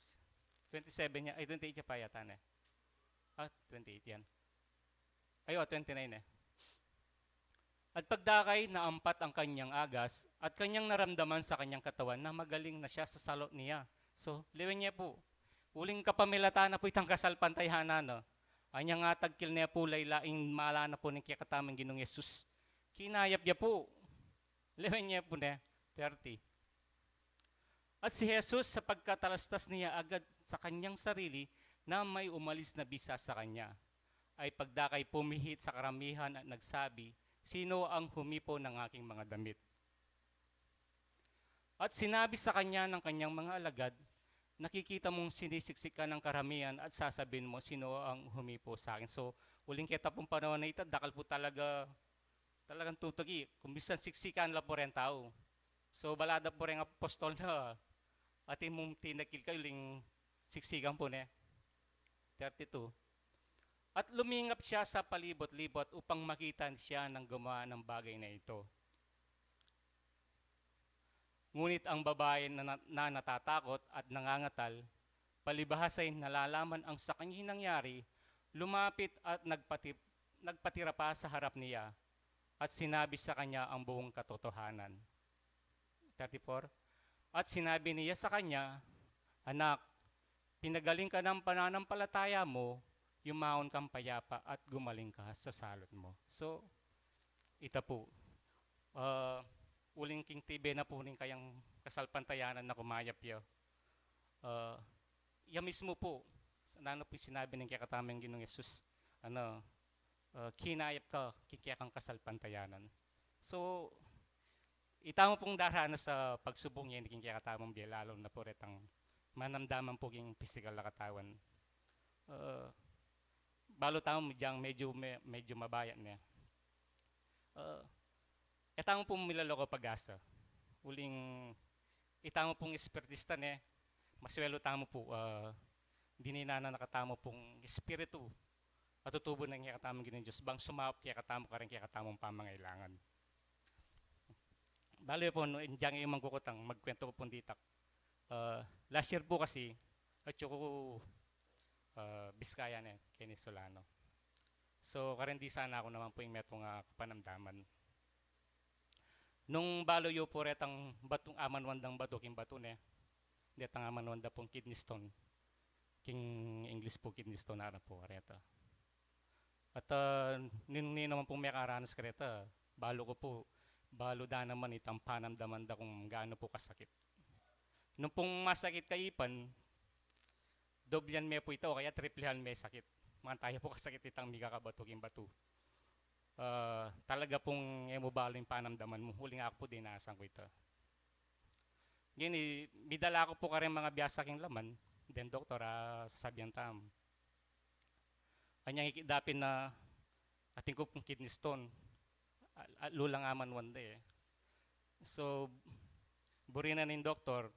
twenty-seven ya, ay, twenty-eight ya pa yata na. Ah, twenty-eight yan. Ay, o, twenty-nine eh. At pagdakay na ampat ang kanyang agas, at kanyang naramdaman sa kanyang katawan na magaling na siya sa salo niya. So, lawen ye pu, uling kapamilatan na pu itang kasalpantayanan, no? Anya nga tagkil ne pu, laylaing mala na pu ning kekatamung Ginung Jesus. Kinayap ya pu. Lawen ye pu ne, thirty. At si Jesus, sapagkat talastas niya agad sa kanyang sarili na may umalis na bisa sa kanya, ay pagdakay pumihit sa karamihan at nagsabi, "Sino ang humipo ng aking mga damit?" At sinabi sa kanya ng kanyang mga alagad, "Nakikita mong sinisiksik ka ng karamihan at sasabihin mo, 'Sino ang humipo sa akin?'" So, uling keta pung panaun na ita, dakal pu talaga, talagang tutuki. Kung minsan siksikan la pu reng tau. So, baladan pu reng apostol na, "Atin mung tinagil kayu, uling siksikan pu ne." Thirty-two. At lumingap siya sa palibot-libot upang makita siya ng gumawa ng bagay na ito. Ngunit ang babae na, na, na natatakot at nangangatal, palibhasa ay nalalaman ang sa kanya nangyari, lumapit at nagpati-, nagpatira pa sa harap niya at sinabi sa kanya ang buong katotohanan. Thirty-four. At sinabi niya sa kanya, "Anak, pinagaling ka ng pananampalataya mo, yumaon kang payapa at gumaling ka sa salot mo." So, ita pu, ah, uling king tibe na pu ning kayang kasalpantayanan na kumayap ya. Ah, ya mismu pu, nanu pu sinabi ning kekatamung Ginung Jesus, ano, ah, kinayap ka king kekang kasalpantayanan. So, ita mu pung daranas sa pagsubung ya ini king kekatamung bie, lalu na pu retang manamdaman pu king pisikal a katawan. Ah, balu tamu medyang medyo, me-, medyo mabayat ne. Ah, e tamu pung milaloko pag-asa. Uling, ita mu pung espiritista ne, maswelu tamu pu, ah, dinan na katamu pung espiritu a tutubu na king kekatamung Ginung Dios, bang sumaup kekatamu karing kekatamung pamangailangan. Balu pu, no, inyang imang kukutang, magkwento ku pung ditak. Ah, last year pu kasi, atyu ku, ah, Biskaya ne, keni Solano. So, karin disa na ku naman pu ing metung a kapanamdaman. Nung balu yu pu retang batu, amanuan dang batu king batu ne, detang amanuan da pung kidney stone. King English pu kidney stone, ara pu kareta. At, ah, nin-, ninu man pung mekaranas kareta, balu ku pu, balu da naman itang panamdaman da kung gaano pu kasakit. Nung pung masakit ka ipan, doblehan me pu ita o kaya triplehan me sakit. Mantayu pu kasakit itang mikakabatu king batu. Ah, talaga pung e mu balu ing panamdaman mu. Uling aku pu dinasan ku ita. Ngeni, midala ku pu karing mga biasa king laman, den doktor, ah, sasabian tamu. Anyang ikit da pin na atin ku pung kidney stone, a-, a-, lulang amanuan da e. So, buri na ning doktor,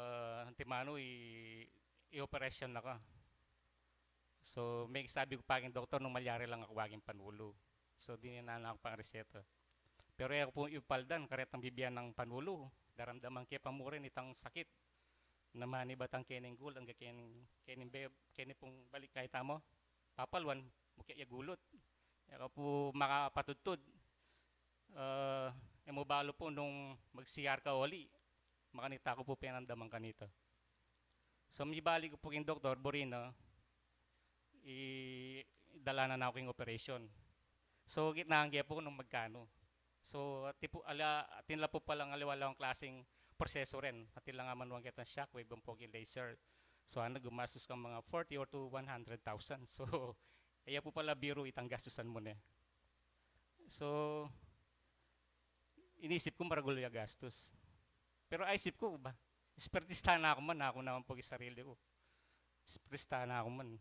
ah, antimanu i-, i-operation na ka. So, mekit sabi ku pa king doktor nung malyari lang aku aking panulu. So, dinan na ku pang reseta. Pero e ku pu ipaldan karetang bibian nang panulu. Daramdaman ke pa mu rin itang sakit. Na manibat ang kening gulut, angga kening, kening be-, keni pung balik kaya tamu. Papaluan, mukit ya gulut. E ka pu makapatudtud. Ah, e mu balu pu nung mag-C R ka uli, makanita ku pu penamdaman kanita. So, mibalik ku pu king doktor, buri na, i-, idala na na ku king operation. So, kitnaan ke pu nung magkanu. So, atin pu, ala, atin la pu palang aliwa-liwang klaseng proseso rin. Atin lang amanuan ketang shockwave, ampo king laser. So, ano, gumastus kang mga forty or to one hundred thousand. So, e ya pu pala biru itang gastusan mu ne. So, inisip ku maragul ya gastus. Pero aisip ku, ba, espiritista na ku man, aku naman pu ing sarili ku. Espiritista na ku man.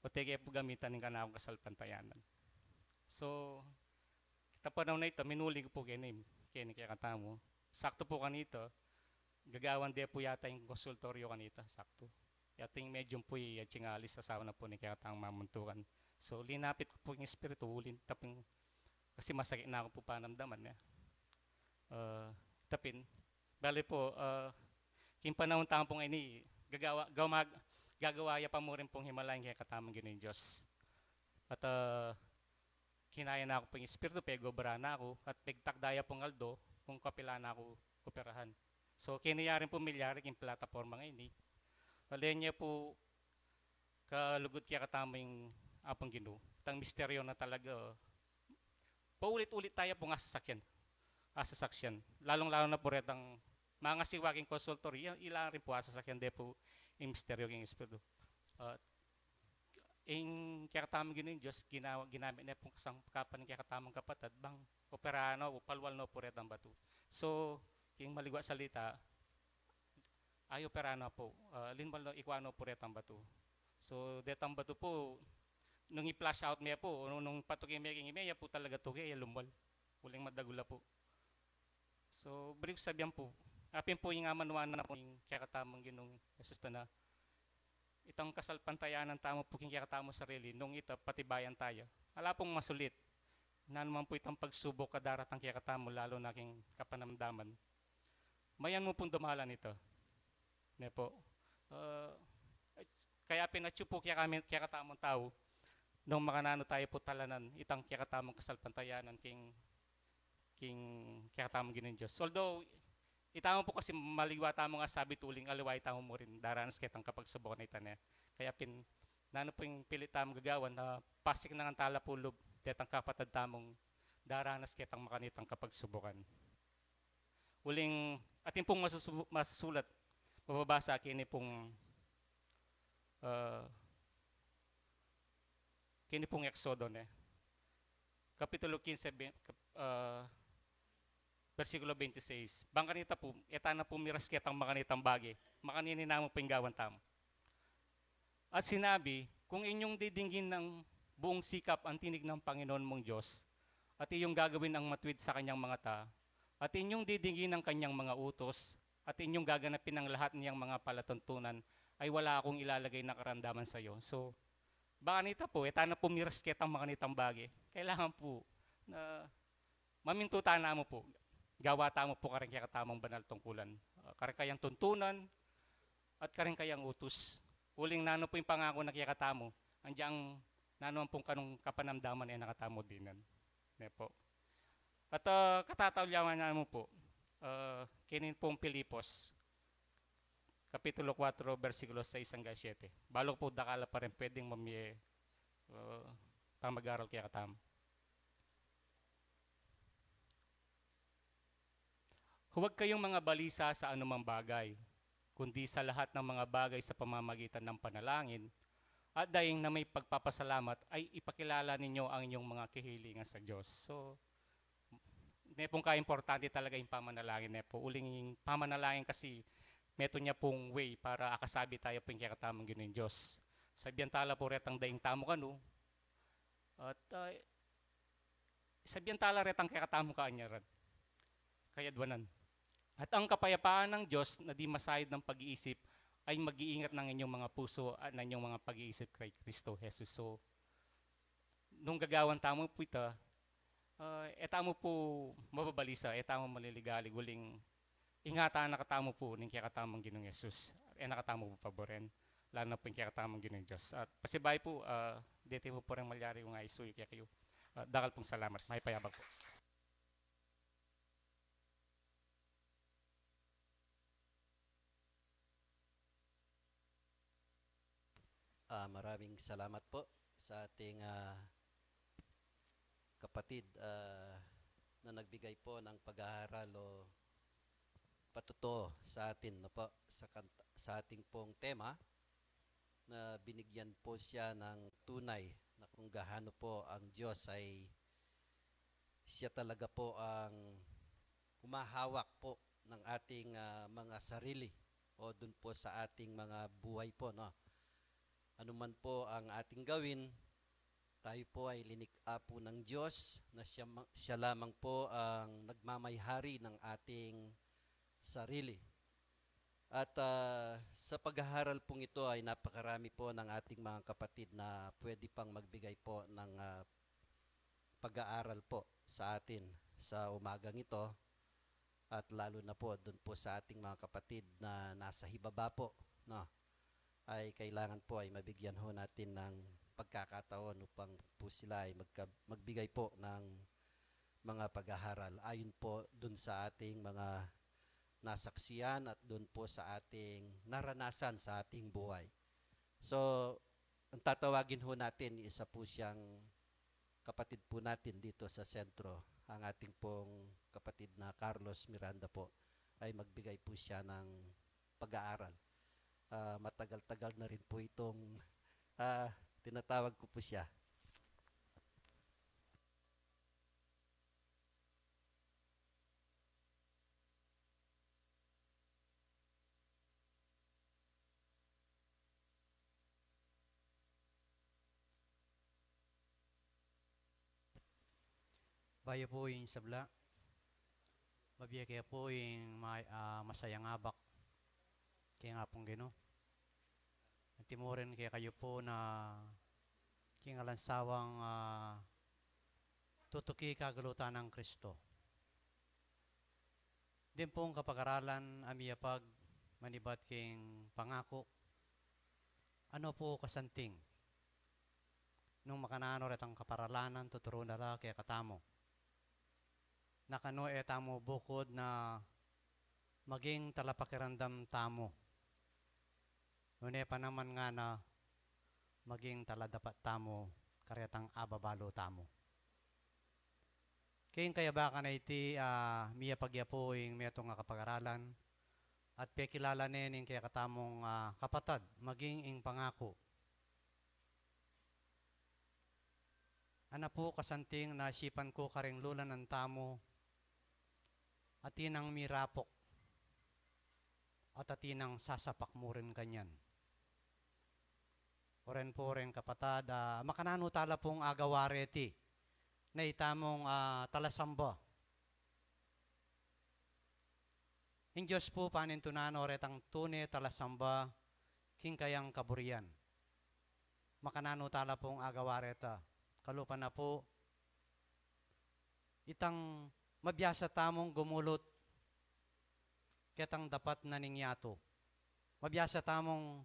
O teke pu gamitan ing kanakung kasalpantayanan. So, kita panaun a ita, minuli ku pu keni, keni kekatamu. Saktu pu kanita, gagawan de pu yata ing konsultoryo kanita, saktu. Yata ing medium pu, i-, atsing alis, asawa na pu ning kekatamung mamuntukan. So, linapit ku pu ing espiritu, uli taping, kasi masakit na ku pu panamdaman e. Ah, tapin, bale pu, ah, king panaun tamu pung ini, gagawa, gawag-, gagawa ya pa mu rin pung himala ing kekatamung Ginung Dios. At, ah, kinaya na ku pung espiritu, pegobra na ku, at pegtakda ya pung aldo, kung kapilan na ku operahan. So, keni ya rin pu milyari king plataporma ngeni. Ala ne pu, kalugud kekatamu ing Apung Ginu. Itang misteryo na talaga, paulit-ulit taya pung asasakyan. Asasakyan. Lalung-lalu na pu retang mangasiwa king konsultor, ila rin pu asasakyan de pu ing misteryo king espiritu. Ah, ing kekatamung Ginung Dios, ginawa, ginamit ne pung kasangkapan ning kekatamung kapatad, bang operahan no, palual no pu retang batu. So, king maligwa salita, ay, operahan no pu, ah, linwal no, ikwa no pu retang batu. So, detang batu pu, nung i-flush out me pu, nung, nung patuki me king ime, ya pu talaga tuki, ya lumwal. Uling madagul la pu. So, buri kung sabian pu, apin pu ing amanuan na pu ning kekatamung Ginung Jesus, tana itang kasalpantayanan tamu pu king kekatamung sarili, nung ita patibayan taya. Ala pung masulit. Nanu man pu itang pagsubuk a daratang kekatamu, lalu na king kapanamdaman, mayan mu pung dumalan ita. Ne pu? Ah, kaya pin atyu pu kekami, kekatamung tau, nung makananu taya pu talanan itang kekatamung kasalpantayanan king, king kekatamung Ginung Dios. Although, itamu pu kasi maliwa tamung asabi, uling aliwa itamu mu rin daranas ketang kapagsubukan a ita ne. Kaya pin, nanu pu ing pilit tamung gagawan, na pasiknangan tala pu lub detang kapatad tamung daranas ketang makanitang kapagsubukan. Uling, atin pung masusu-, masusulat, mababasa keni pung, ah, keni pung Eksodo ne, Kapitulo kinse, be-, kap-, ah, bersikulo bente sais. Bang kanita pu, e ta na pu miras ketang makanitang bage. Makanini namu pu ing gawan tamu. At sinabi, "Kung inyong didinggin ng buong sikap ang tinig ng Panginoon mong Diyos, at iyong gagawin ang matuwid sa kanyang mga mata, at inyong didinggin ang kanyang mga utos, at inyong gaganapin ang lahat niyang mga palatuntunan, ay wala akong ilalagay na karamdaman sa iyo." So, baka nita pu, e ta na pu miras ketang makanitang bage. Kailangan pu na mamintu ta namu pu, gawa tamu pu kareng kekatamung banal tungkulan, ah, kareng kayang tuntunan, at kareng kayang utus. Uling nanu pu ing pangaku na kekatamu, andiang nanu man pung kanung kapanamdaman, e na katamu dinan. Ne pu? At, ah, katatauliawan namu pu, ah, keni pung Filipos, Kapitulo kuwatro, bersikulo sais anggang siyete. Balu ku pu dakal la pa rin pwedeng mamie, ah, pamag-aral kekatamu. Huwag kayong mga balisa sa anumang bagay, kundi sa lahat ng mga bagay sa pamamagitan ng panalangin at daing na may pagpapasalamat ay ipakilala ninyo ang inyong mga kahilingan sa Diyos. So, ne pung kaimportante talaga ing pamanalangin, ne pu. Uling ing pamanalangin kasi meto nya pung way para akasabi taya pu ing kekatamung Ginung Diyos. Sabian tala pu retang daing tamu kanu, at, ah, sabian tala retang kekatamung kaanyaran. Kayadwanan. At ang kapayapaan ng Diyos na di masayad ng pag-iisip ay mag-iingat ng inyong mga puso at ng inyong mga pag-iisip kay Kristo Jesus. So, nung gagawan tamu pu ita, ah, e tamu pu mababalisa, e tamu maliligalig, uling ingatan na katamu pu ning kekatamung Ginung Jesus. E na katamu pu paboren, lalu na pu ing kekatamung Ginung Dios. At pasibayu pu, ah, deti mu pu ring malyari kung aisuyu kekayu. Ah, dakal pung salamat. Mayap a yabak pu. Ah, maraming salamat po sa ating, ah, kapatid, ah, na nagbigay po ng pag-aaral o patuto sa atin, no po, sa kant-, sa ating pong tema na binigyan po siya ng tunay na kung gaano po ang Diyos ay siya talaga po ang humahawak po ng ating, ah, mga sarili o dun po sa ating mga buhay po, no? Ano man po ang ating gawin, tayo po ay linikha po ng Diyos na siya ma-, siya lamang po ang nagmamayhari ng ating sarili. At, ah, sa paghaharal pong ito ay napakarami po ng ating mga kapatid na pwede pang magbigay po ng, ah, pag-aaral po sa atin sa umagang ito, at lalo na po dun po sa ating mga kapatid na nasa hibaba po, no, ay kailangan po ay mabigyan ho natin ng pagkakataon upang po sila ay magka-, magbigay po ng mga pag-aaral ayon po dun sa ating mga nasaksihan at dun po sa ating naranasan sa ating buhay. So, ang tatawagin ho natin, isa po siyang kapatid po natin dito sa sentro, ang ating pong kapatid na Carlos Miranda po, ay magbigay po siya ng pag-aaral. Ah, matagal-tagal na rin po itong, ah, tinatawag ko po siya. Bayu po ing sabla. Mabie ke pu ing ma-, ah, masayang abak king Apung Ginu. Antimurin kekayu pu na king alang sawang, ah, tutuki kagalutan nang Kristo. Ding pung kapagaralan a miyapag manibat king pangaku, ano pu kasanting nung makananu retang kaparalanan tuturu na la kekatamu? Na kanu e tamu bukud na maging talapakiramdam tamu, nune pa naman ngana maging taladapat tamu karetang ababalu tamu. King kayabakan a iti, ah, miyapag ya pu ing metung a kapagaralan at pekilala ne ning kekatamung, ah, kapatad maging ing pangaku. Ana pu kasanting na isipan ku karing lulanan tamu, atin nang mirapuk at atin nang sasapak mu rin kanyan. O ren pu ring kapatad, ah, makananu tala pung agawa reti na itamung, ah, talasamba? Ing Dios pu panintunan no retang tune talasamba king kayang kaburian. Makananu tala pung agawa reta? Kalupa na pu, itang mabiasa tamung gumulut ketang dapat na ning yatu. Mabiasa tamung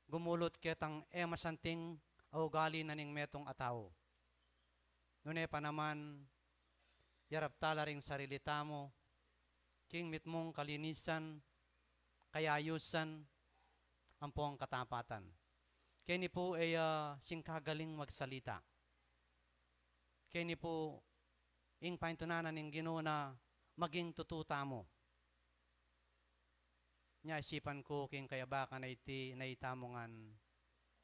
gumulut ketang e masanting a ugali na ning metung a tau. Nune pa naman, yarap tala ring sarili tamu king mitmung kalinisan, kayayusan, ampong katapatan. Keni pu e ya singkagaling magsalita. Keni pu ing panintunan na ning Ginu na maging tutu tamu. Nya isipan ku king kayabakan a iti na itamu ngan,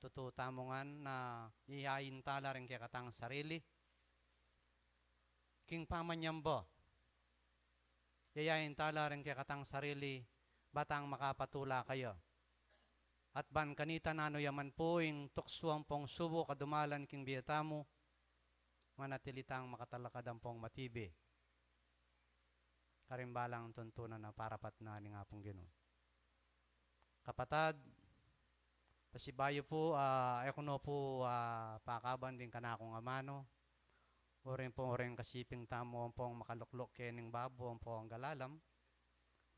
tutu tamu ngan na yayain tala ring kekatang sarili king pamanyamba. Yayain tala ring kekatang sarili ba tang makapatula kaya. At ban kanita nanu ya man pu ing tuksu ampong subuk a dumalan king bie tamu, manatili tang makatalakad ampong matibe karing balang tuntunan a parapat na ning Apung Ginu. Kapatad, pasibayu pu, ah, e ku no pu, ah, pakaban ding kanakung amanu, uring pu uring kasiping tamu ampong makalukluk kening babu ampong galalam.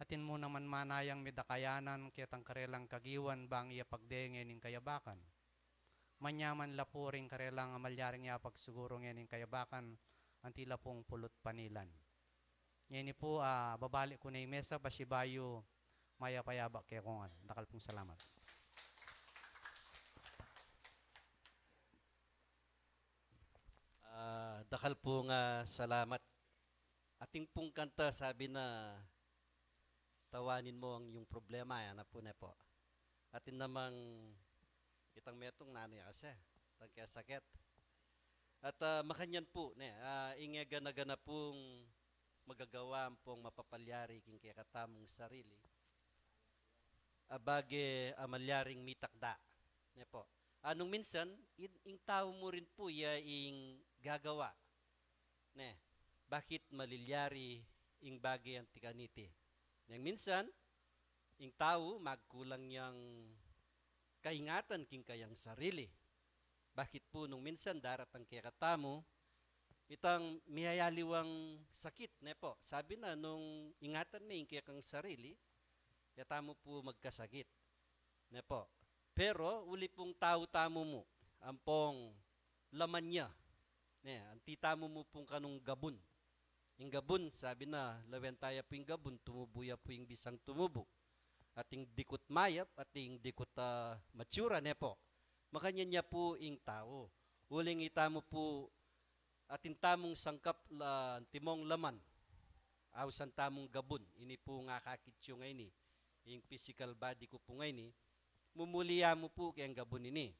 Atin mu naman manayang midakayanan ketang karelang kagiwan bang iyapagde ngening kayabakan. Manyaman la pu ring karelang malyaring iyapagsiguru ngening kayabakan, anti la pung pulut panilan. Ngeni pu, ah, babalik ku ne ing mesa, pasibayu mayap a yabak kekongan. Dakal pung salamat. Ah, dakal pung, ah, salamat. Atin pung kanta sabi na, "Tawanin mo ang iyong problema," e, ana pu, ne pu. Atin namang itang metung nanu ya kasi, itang kesakit. At, ah, makanyan pu, ne, ah, ing e gana-gana pung magagawa ampong mapapalyari king kekatamung sarili a bage a malyaring mitakda, ne pu. A nung minsan, in-, ing tau mu rin pu ya ing gagawa, ne, bakit malilyari ing bage anti kaniti. Neng minsan, ing tau magkulang yang kaingatan king kayang sarili. Bakit pu nung minsan daratang kekatamu itang miyayaliwang sakit, ne pu? Sabi na, nung ingatan me ing kekang sarili, ya tamu pu magkasakit, ne pu? Pero uli pung tau tamu mu, ampong laman ya, ne, anti tamu mu pung kanung gabun. Ing gabun, sabi na, lawen ta ya pu ing gabun, tumubu ya pu ing bisang tumubu. At ing dikut mayap, at ing dikut, ah, matsura, ne pu? Makanyan ya pu ing tau. Uling itamu pu, atin tamung sangkap la, antimong laman. Ausan tamung gabun, ini pu ing akakit yu ngeni, ing physical body ku pu ngeni, mumuli ya mu pu keng gabun ini.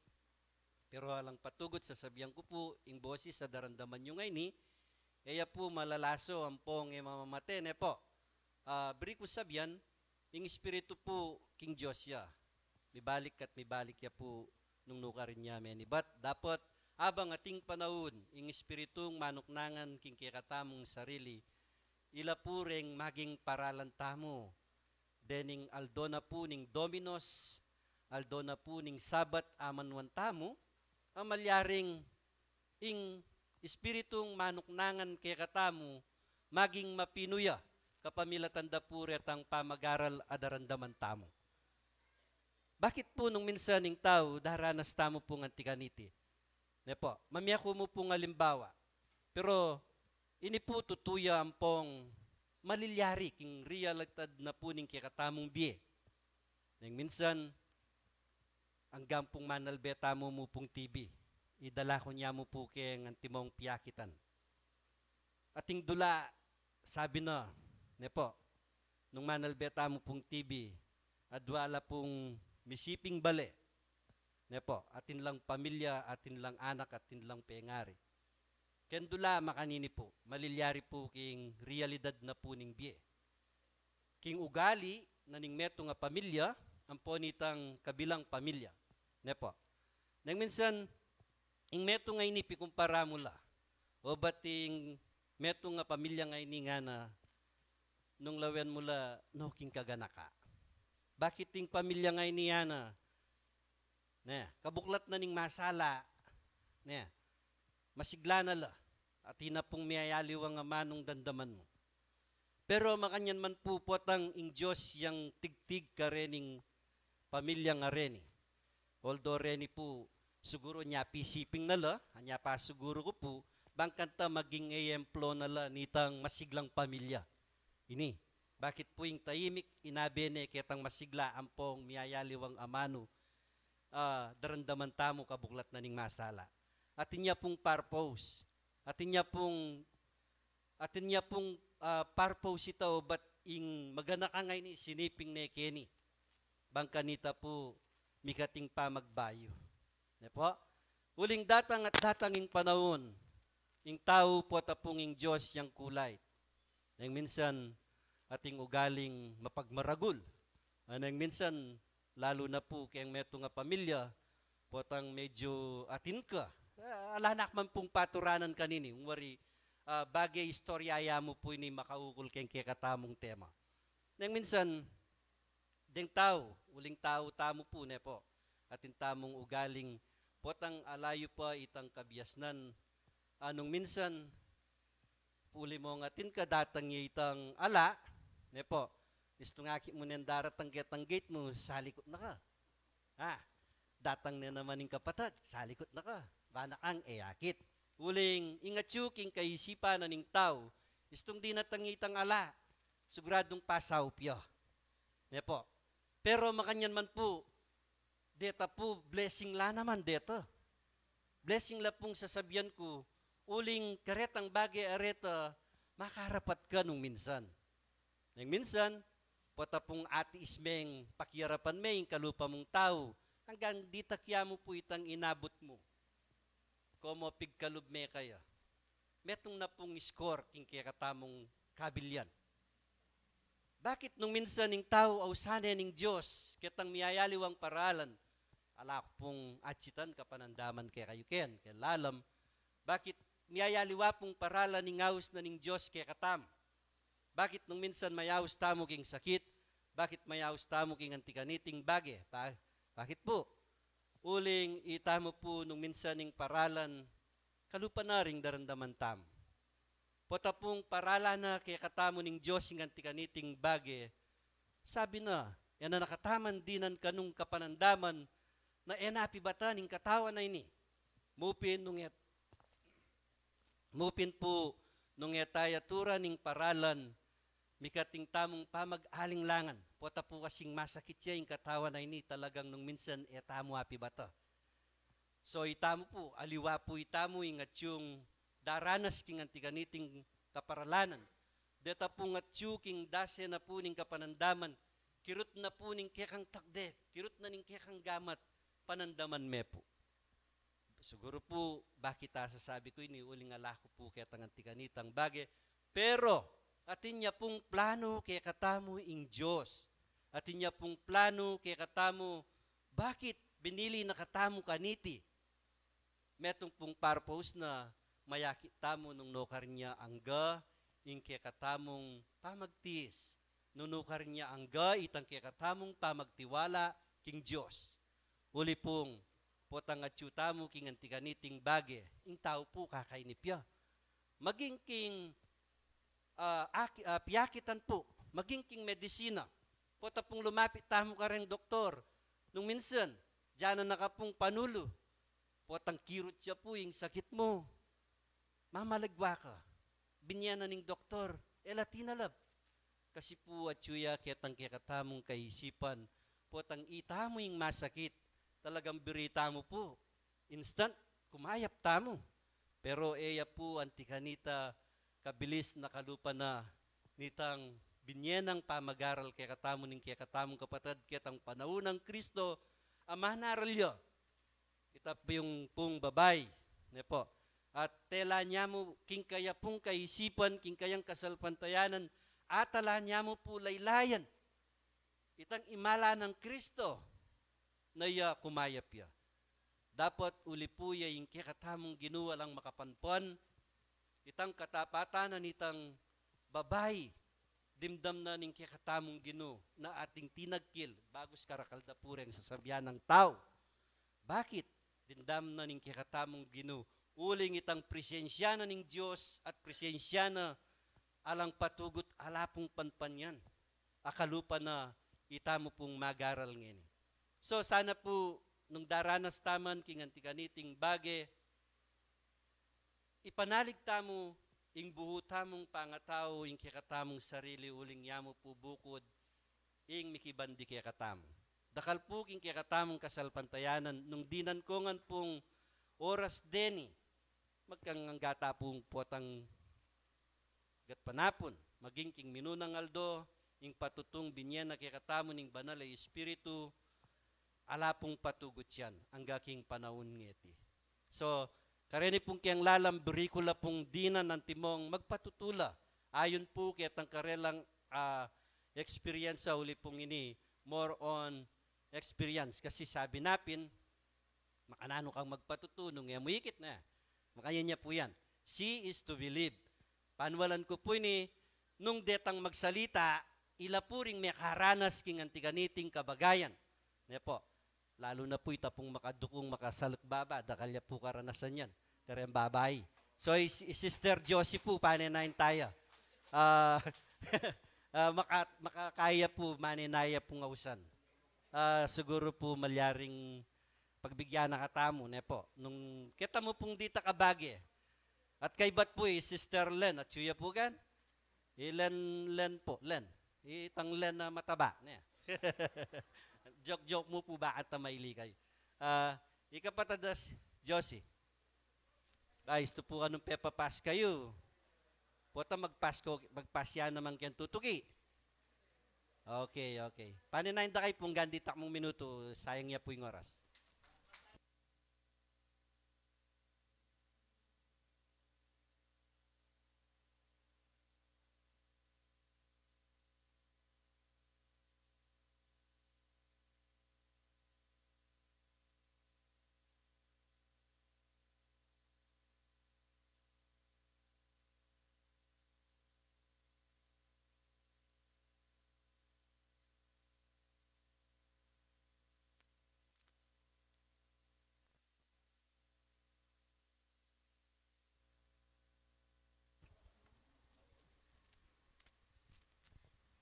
Pero alang patugut, sasabian ku pu, ing bosis a daramdaman yu ngeni, e ya pu malalaso ampong e mamamate, ne pu? Ah, buri ku sabian, ing espiritu pu king Dios ya. Mibalik at mibalik ya pu nung nukarin ya menibat. Dapot, abang ating panaun, ing espiritung manuknangan king kekatamung sarili, ila pu reng maging paralan tamu. Dening aldo na pu ning Dominos, aldo na pu ning Sabat amanuan tamu, a malyaring ing Espiritung manuknangan kekatamu maging mapinu ya kapamilatan da pu retang pamagaral a daramdaman tamu. Bakit pu nung minsan ing tau daranas tamu pung anti kaniti? Ne pu, mamiaku mu pung alimbawa. Pero ini pu tutu ya ampong malilyari king realidad na pu ning kekatamung bie. Neng minsan, anggang pung manalbe tamu mu pung T V, idala ku ne mu pu keng antimong piakitan. Ating dula, sabi na, ne pu, nung manalbe tamu pung T V, adwa la pung misiping bale, ne pu, atin lang pamilya, atin lang anak, atin lang pengari. Keng dula makanini pu, malilyari pu king realidad na pu ning bie, king ugali na ning metung a pamilya, ampo nitang kabilang pamilya. Ne pu. Neng minsan, ing metung a ini pikumpara mu la, o ba't ing metung a pamilya ngeni ngana, nung lawen mu la no king kaganaka? Bakit ing pamilya ngeni ngana, ne, kabuklat na ning masala, ne, masigla na la, atin na pung miyayaliwang amanung damdaman mu. Pero makanyan man pu, potang ing Dios yang tigtig karening pamilya ngareni. Although reni pu, siguru nya pisiping na la, anya pa siguru ku pu, bang kanta maging ehemplo na la nitang masiglang pamilya. Ini, bakit pu ing taimik inabe ne ketang masigla ampong miyayaliwang amanu, ah, daramdaman tamu kabuklat na ning masala? Atin ya pung purpose, atin ya pung, atin ya pung, ah, purpose ita, o ba't ing maganaka ngeni siniping ne keni? Bang kanita pu mikating pamagbayu. Ne pu? Uling datang at datang ing panaun, ing tau pota pung ing Dios yang kulait. Neng minsan, ating ugaling mapagmaragul. Ah, neng minsan, lalu na pu keng metung a pamilya, potang medyo atin ka. Ah, ala na ku man pung paturanan kanini, ung wari, ah, bage istorya ya mu pu ini makaukul keng kekatamung tema. Neng minsan, deng tau, uling tau tamu pu, ne pu, atin tamung ugaling potang alayu pa itang kabiasnan, a nung minsan, uli mong atin ka, datang ya itang ala, ne pu, istung aki mu neng daratang ketang gate mu, salikut na ka. Ah, datang ne naman ing kapatad, salikut na ka. Bana kang e akit. Uling ing atyu king kaisipan na ning tau, istung dinatang itang ala, siguradung pasaup ya. Ne pu. Pero makanyan man pu, deta pu, blessing la naman deta. Blessing la pung sasabian ku, uling karetang bage a reta, makarapat ka nung minsan. Neng minsan, pota pung atiis meng pakiarapan me ing kalupa mung tau, anggang ditak ya mu pu itang inabut mu. Komo pigkalub me kaya. Metung na pung score king kekatamung kabilian. Bakit nung minsan ing tau ausan ne ning Dios ketang miyayaliwang paralan? Ala ku pung atsitan kapanandaman kekayu ken, keng lalam. Bakit miyayaliwa pung paralan ing aus na ning Dios kekatamu? Bakit nung minsan mayaus tamu king sakit? Bakit mayaus tamu king anti kaniting bage? Ba-, bakit pu? Uling itamu pu nung minsan ing paralan, kalupa na ring daramdaman tamu. Pota pung paralan na kekatamu ning Dios ing anti kaniting bage, sabi na, e na kataman dinan kanung kapanandaman na e na apibatan ing katawan a ini. Mupin nung e-, mupin pu nung e ta ya turan ing paralan, mikating tamung pamag-alinglangan. Pota pu kasing masakit ya ing katawan a ini, talagang nung minsan e tamu apibata. So itamu pu, aliwa pu itamu ing atyung daranas king anti kaniting kaparalanan. Deta pung atyu king dase na pu ning kapanandaman, kirut na pu ning kekang takde, kirut na ning kekang gamat, panandaman me pu. Siguru pu, bakit a sasabi ku ini, uling ala ku pu ketang anti kanitang bage, pero atin ya pung planu kekatamu ing Dios. Atin ya pung planu kekatamu, bakit binili na katamu kaniti? Metung pung purpose na mayakit tamu nung nukarin ya angga ing kekatamung pamagtiis, nunukar nya angga itang kekatamung pamagtiwala king Dios. Uli pung potang atyu tamu king anti kaniting bage, ing tau pu kakainip ya. Maging king, ah, aki-, ah, piakitan pu, maging king medisina. Pota pung lumapit tamu kareng doktor, nung minsan, diyanan na ka pung panulu, potang kirut ya pu ing sakit mu. Mamaligwa ka. Binye na ning doktor, e la tinalab. Kasi pu atyu ya ketang kekatamung kaisipan, potang itamu ing masakit, talagang birita mu pu, instant, kumayap tamu. Pero e ya pu anti kanita kabilis na kalupa na nitang binye nang pamagaral kekatamu ning kekatamung kapatad ketang panaun nang Kristo a manaral ya. Ita pung, pung babai, ne po. At tela nya mu, king kaya pung kaisipan, king kayang kasalpantayanan, atala nya mu pu laylayan itang imala nang Kristo na ya kumayap ya. Dapat uli pu ya ing kekatamung Ginu alang makapanpan, itang katapatan na nitang babai, dimdam na ning kekatamung Ginu na ating tinagkil, bagus karakal da pu reng sasabian nang tau. Bakit? Dimdam na ning kekatamung Ginu, uling itang presensya na ning Dios at presensya na alang patugut ala pung panpan yan. Akalupa na itamu pung magaral ngeni. So, sana pu, nung daranas taman king anti kaniting bage, ipanalig tamu ing buhu tamung pangatau, ing kekatamung sarili, uling ya mu pu bukud ing mikibandi kekatamu. Dakal pu king kekatamung kasalpantayanan, nung dinan ko ngan pung oras deni, magkangangga ta pung potang gatpanapun, maging king minunang aldo, ing patutung binye na kekatamu ning Banal a Espiritu, ala pung patugut yan, angga king panaun ngeti. So, kareni pung keng lalam, buri ku la pung dinan antimong magpatutu la. Ayun pu ketang karelang, ah, experience, uli pung ini, more on experience. Kasi sabi na pin, makananu kang magpatutu nung e mu ikit na. Makanyan ya pu yan. See is to believe. Panualan ku pu ini, nung detang magsalita, ila pu ring mekaranas king anti kaniting kabagayan. Ne po, lalu na pu ita pung makadukung, makasalukbaba, dakal ya pu karanasan yan. Kareng babai. So, i, i Sister Josie pu, pane na ing taya. Ah, ah, maka-, makakaya pu, mane na ya pung ausan. Ah, siguru pu malyaring pagbigyan na katamu, ne po. Nung keta mu pung dita kabage. At kaybat pu i Sister Len, atyu ya pu kan? I Len, Len po, Len. Itang Len na mataba, ne. Joke-joke mu pu, baka ta maili kayu. Ah, i kapatad a si Josie. Ba, istu pu kanung pepapas kayu. Pota magpas ko, magpas ya naman keng tutuki. Okay, okay. Paninayin da kay pung gandi takmung minutu, sayang ya pu ing oras.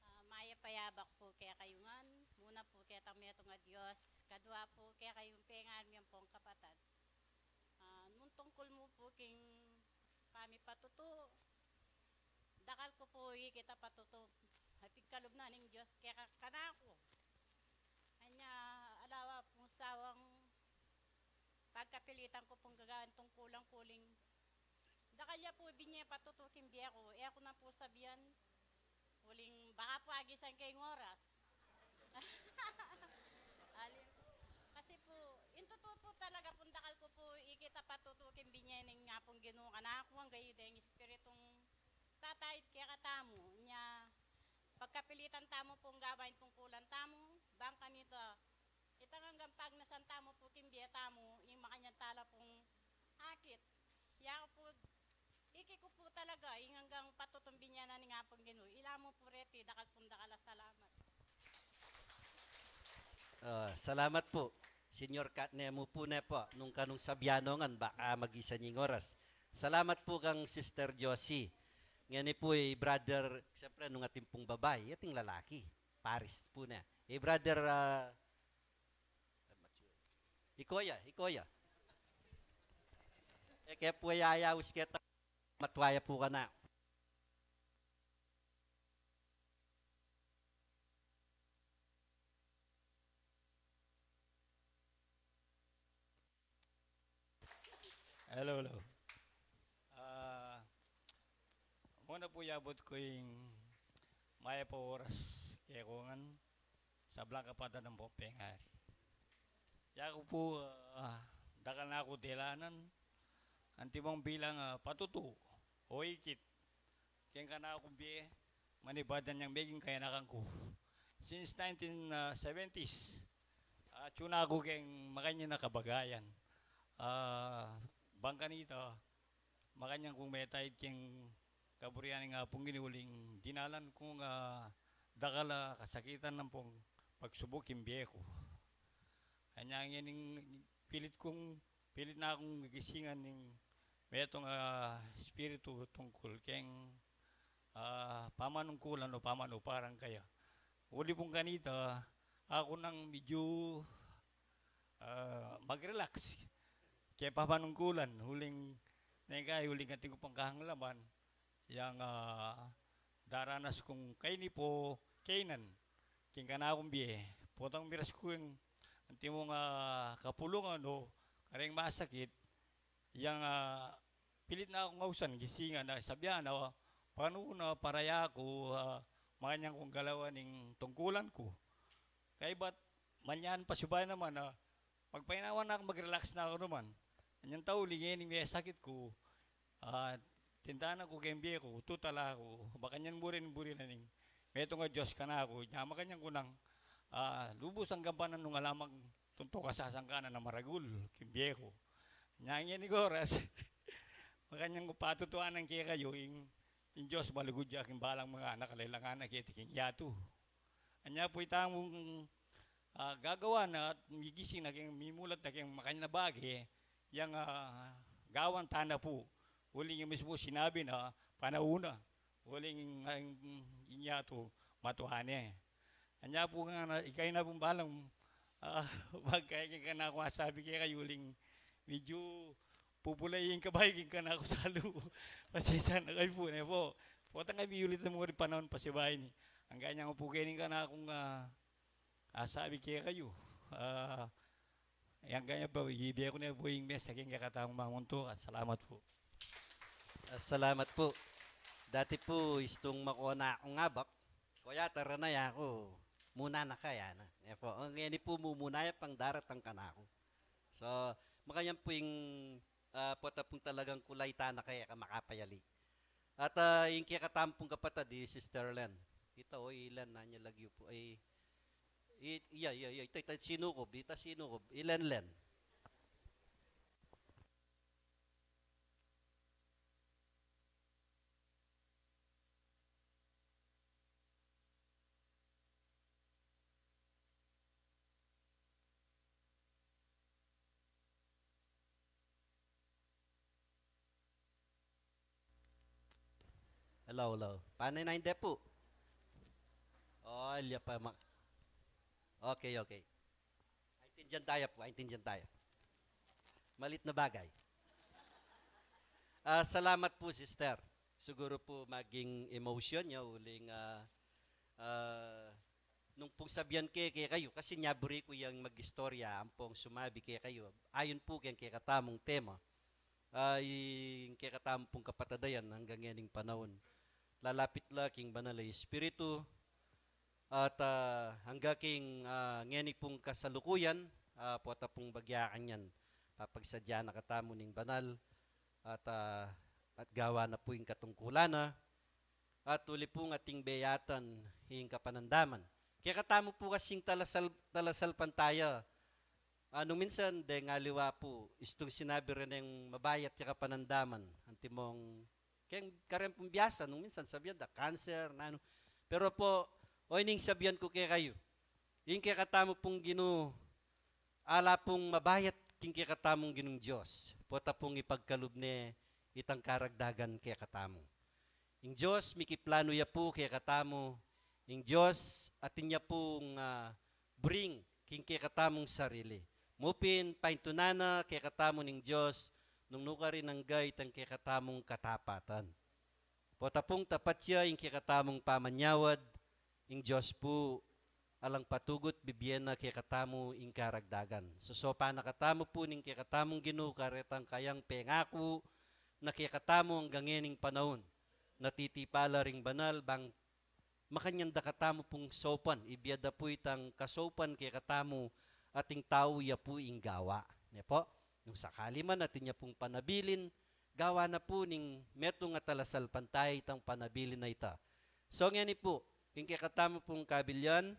Ah, mayap a yabak pu kekayu ngan, muna pu ketang metung a Dios, kadua pu kekayung pengalm yang pong kapatad. Ah, nung tungkul mu pu king pamipatutu, dakal ku pu ikit a patutu a pigkalub na ning Dios keka kanaku. Anya, ala wa pung sawang pagkapilitan ku pung gagawan tungkulan ku uling dakal ya pu binye patutu king bie ku, e ku na pu sabian, uling baka pu agisan ke ing oras. Alin, kasi pu, ing tutu pu talaga pung dakal ku pu ikit a patutu king binye ning Apung Ginu kanaku, angga yu deng Espiritung tatayud kekatamu, nya pagkapilitan tamu pung gawan ing tungkulan tamu, bang kanita, itang anggang pagnasan tamu pu king bie tamu, ing makanyan tala pung akit. Ya ku pu, Ki ku pu talaga, ing anggang patutumbin ya na ning Apung Ginu. Ila mu pu reti, dakal pung dakal a salamat. Ah, salamat pu. Senyor Kat, ne mu pu ne pu, nung kanung sabyan no ngan, baka magisan ing oras. Salamat pu kang Sister Josie. Ngeni pu i brother, siyempre nung atin pung babai, ating lalaki. Paris pu ne. I brother, ah, ikoya, ikoya. E ke pu e ayaus keta, matua ya pu kanaku. Hello, hello. Ah, muna pu yabut ku ing mayap a oras kekongan, sablang kapatad ampong pengari. Yaku pu, ah, dakal na ku delanan, antimong bilang, ah, patutu o ikit keng kanakung bie, manibat na yang meging kayanakan ku. Since nineteen seventies, ah, atyu na ku keng makanyan a kabagayan. Ah, bang kanita, makanyan kung metaid keng kaburian ning Apung Ginu uling dinalan kung, ah, dakal a kasakitan ampong pagsubuk king bie ku. Anya ngening pilit kung, pilit na kung gigisingan ning metung a espiritu tungkul keng, ah, pamanungkulan o pamanuparan kaya. Uli pung kanita, aku nang medyu, ah, mag-relax keng pamanungkulan, uling neng kaya uling atin ku pung kahanglaman, yang, ah, daranas kung kaini pu kainan keng kanakung bie. Potang miras ku keng antimong, ah, kapulungan o kareng masakit, yang, ah, pilit na kung ausan, gisingan na, sabyan na, panu na para yaku, ah, makanyan kung galawan ing tungkulan ku. Kaybat manyan pasibayu naman, ah, magpainawa na ku, mag-relax na ku naman. Anyang tau, uli ngening mesakit ku, ah, tindanan ku keng bie ku, tutal aku, makanyan mu rin buri na ning metung a Dios kanaku, nya makanyan ku nang, ah, lubus a gampanan nung ala mang tuntuk a sasangkanan a maragul keng bie ku. Nya ngening oras, makanyan ku patutuanan kekayu ing, ing Dios malugud ya keng balang manganak, ala lang anak keti keng yatu. Anya pu itamung, ah, gagawan na at migising na keng, mimulat na keng makanyan a bage, yang, ah, gawan tana pu. Uling ya mismu sinabi na, panaun na. Uling, ah, ing yatu, matua ne. Anya pu ngana, ikay na pung balang, ah, magkaya keng kanaku asabi kekayu uling medyu pupula ing kabay keng kanaku salu. Pasensya na kayu pu, ne pu. Potang a miyulit na mu rin panaun pasibayu ini. Anggang ngan pu keni ing kanakung, ah, asabi kekayu. Ah, anggang ngan pu, ibie ku ne pu ing mesa keng kekatamung mamuntuk. Salamat pu. Ah, salamat pu. Dati pu, istung makona kung abak, koya tara na ya ku, muna na kaya na. E pu, ngeni pu mumuna ya pang daratang kanaku. So, makanyan pu ing, ah, pota pung talagang kulay tana kaya ka makapayali. At, ah, ing kekatamung kapatad, i Sister Len. Ita, o, i Len, nanya lagyu pu. Ay, i-, iya, iya, iya, ita, ita, sinukub, ita, sinukub. I Len, Len. Hello, hello. Panay na hindi pu. O, ilya pa ma-, okay, okay. Aintindihan taya pu, aintindihan taya. Malit na bagay. Ah, salamat pu, sister. Siguru pu maging emotion ya uling, ah, ah, nung pung sabian ke kekayu, kasi nya buri ku yang mag-istorya, ampong sumabi kekayu. Ayun pu keng kekatamung tema. Ah, ing kekatamung kapatad a yan, anggang ngening panaun, lalapit la king Banal a Espiritu, at, ah, angga king, ah, ngeni pung kasalukuyan, ah, pota pung bagya kanyan, papagsadya na katamu ning banal, at, ah, at gawa na pu ing katungkulan na, at uli pung ating beyatan ing kapanandaman. Kekatamu pu kasing talasal-, talasalpantaya, ah, nung minsan deng aliwa pu, istung sinabi rin ing mabayat ya kapanandaman, antimong Keng karen pung biasa, nung minsan sabian da, cancer, nanu. Pero pu, o ining sabian ku kekayu, ing kekatamu pung Ginu, ala pung mabayat king kekatamung Ginung Dios, pota pung ipagkalub ne itang karagdagan kekatamu. Ing Dios, mikiplanu ya pu kekatamu, ing Dios, atin ya pung, ah, buring king kekatamung sarili. Mu pin, paintunan na kekatamu ning Dios, nung nukarin angga itang kekatamung katapatan. Pota pung tapat ya ing kekatamung pamanyawad, ing Dios pu, alang patugut, bibie na kekatamu ing karagdagan. Sosopan na katamu pu ning kekatamung Ginu, karetang kayang pengaku na kekatamu anggang ngening panaun. Natitipa la ring banal, bang makanyan da katamu pung saupan, ibie da pu itang kasaupan kekatamu, ating tau ya pu ing gawa. Ne pu? Nung sakali man atin ya pung panabilin, gawa na pu ning metung a talasalpantaya itang panabilin a ita. So, ngeni pu, king kekatamu pung kabilian,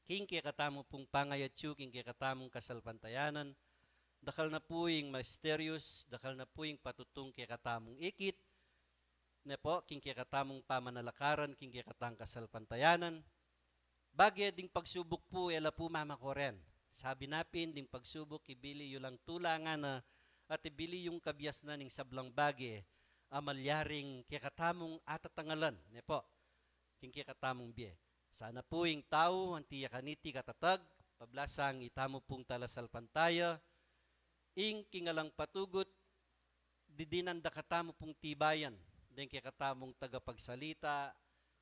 king kekatamu pung pangayatsu, king kekatamung kasalpantayanan, dakal na pu ing mysterious, dakal na pu ing patutung kekatamung ikit, ne pu, king kekatamung pamanalakaran, king kekatang kasalpantayanan. Bage ding pagsubuk pu, e la pu mamakoren. Sabi na pin, ding pagsubuk, ibili yu lang tula ngana, at ibili yung kabiasnan ning sablang bage, a malyaring kekatamung atatangalan, ne pu, king kekatamung bie. Sana pu ing tau, anti ya kaniti katatag, pablasang itamu pung talasalpantaya, ing king alang patugut, didinan da katamu pung tibayan, deng kekatamung tagapagsalita,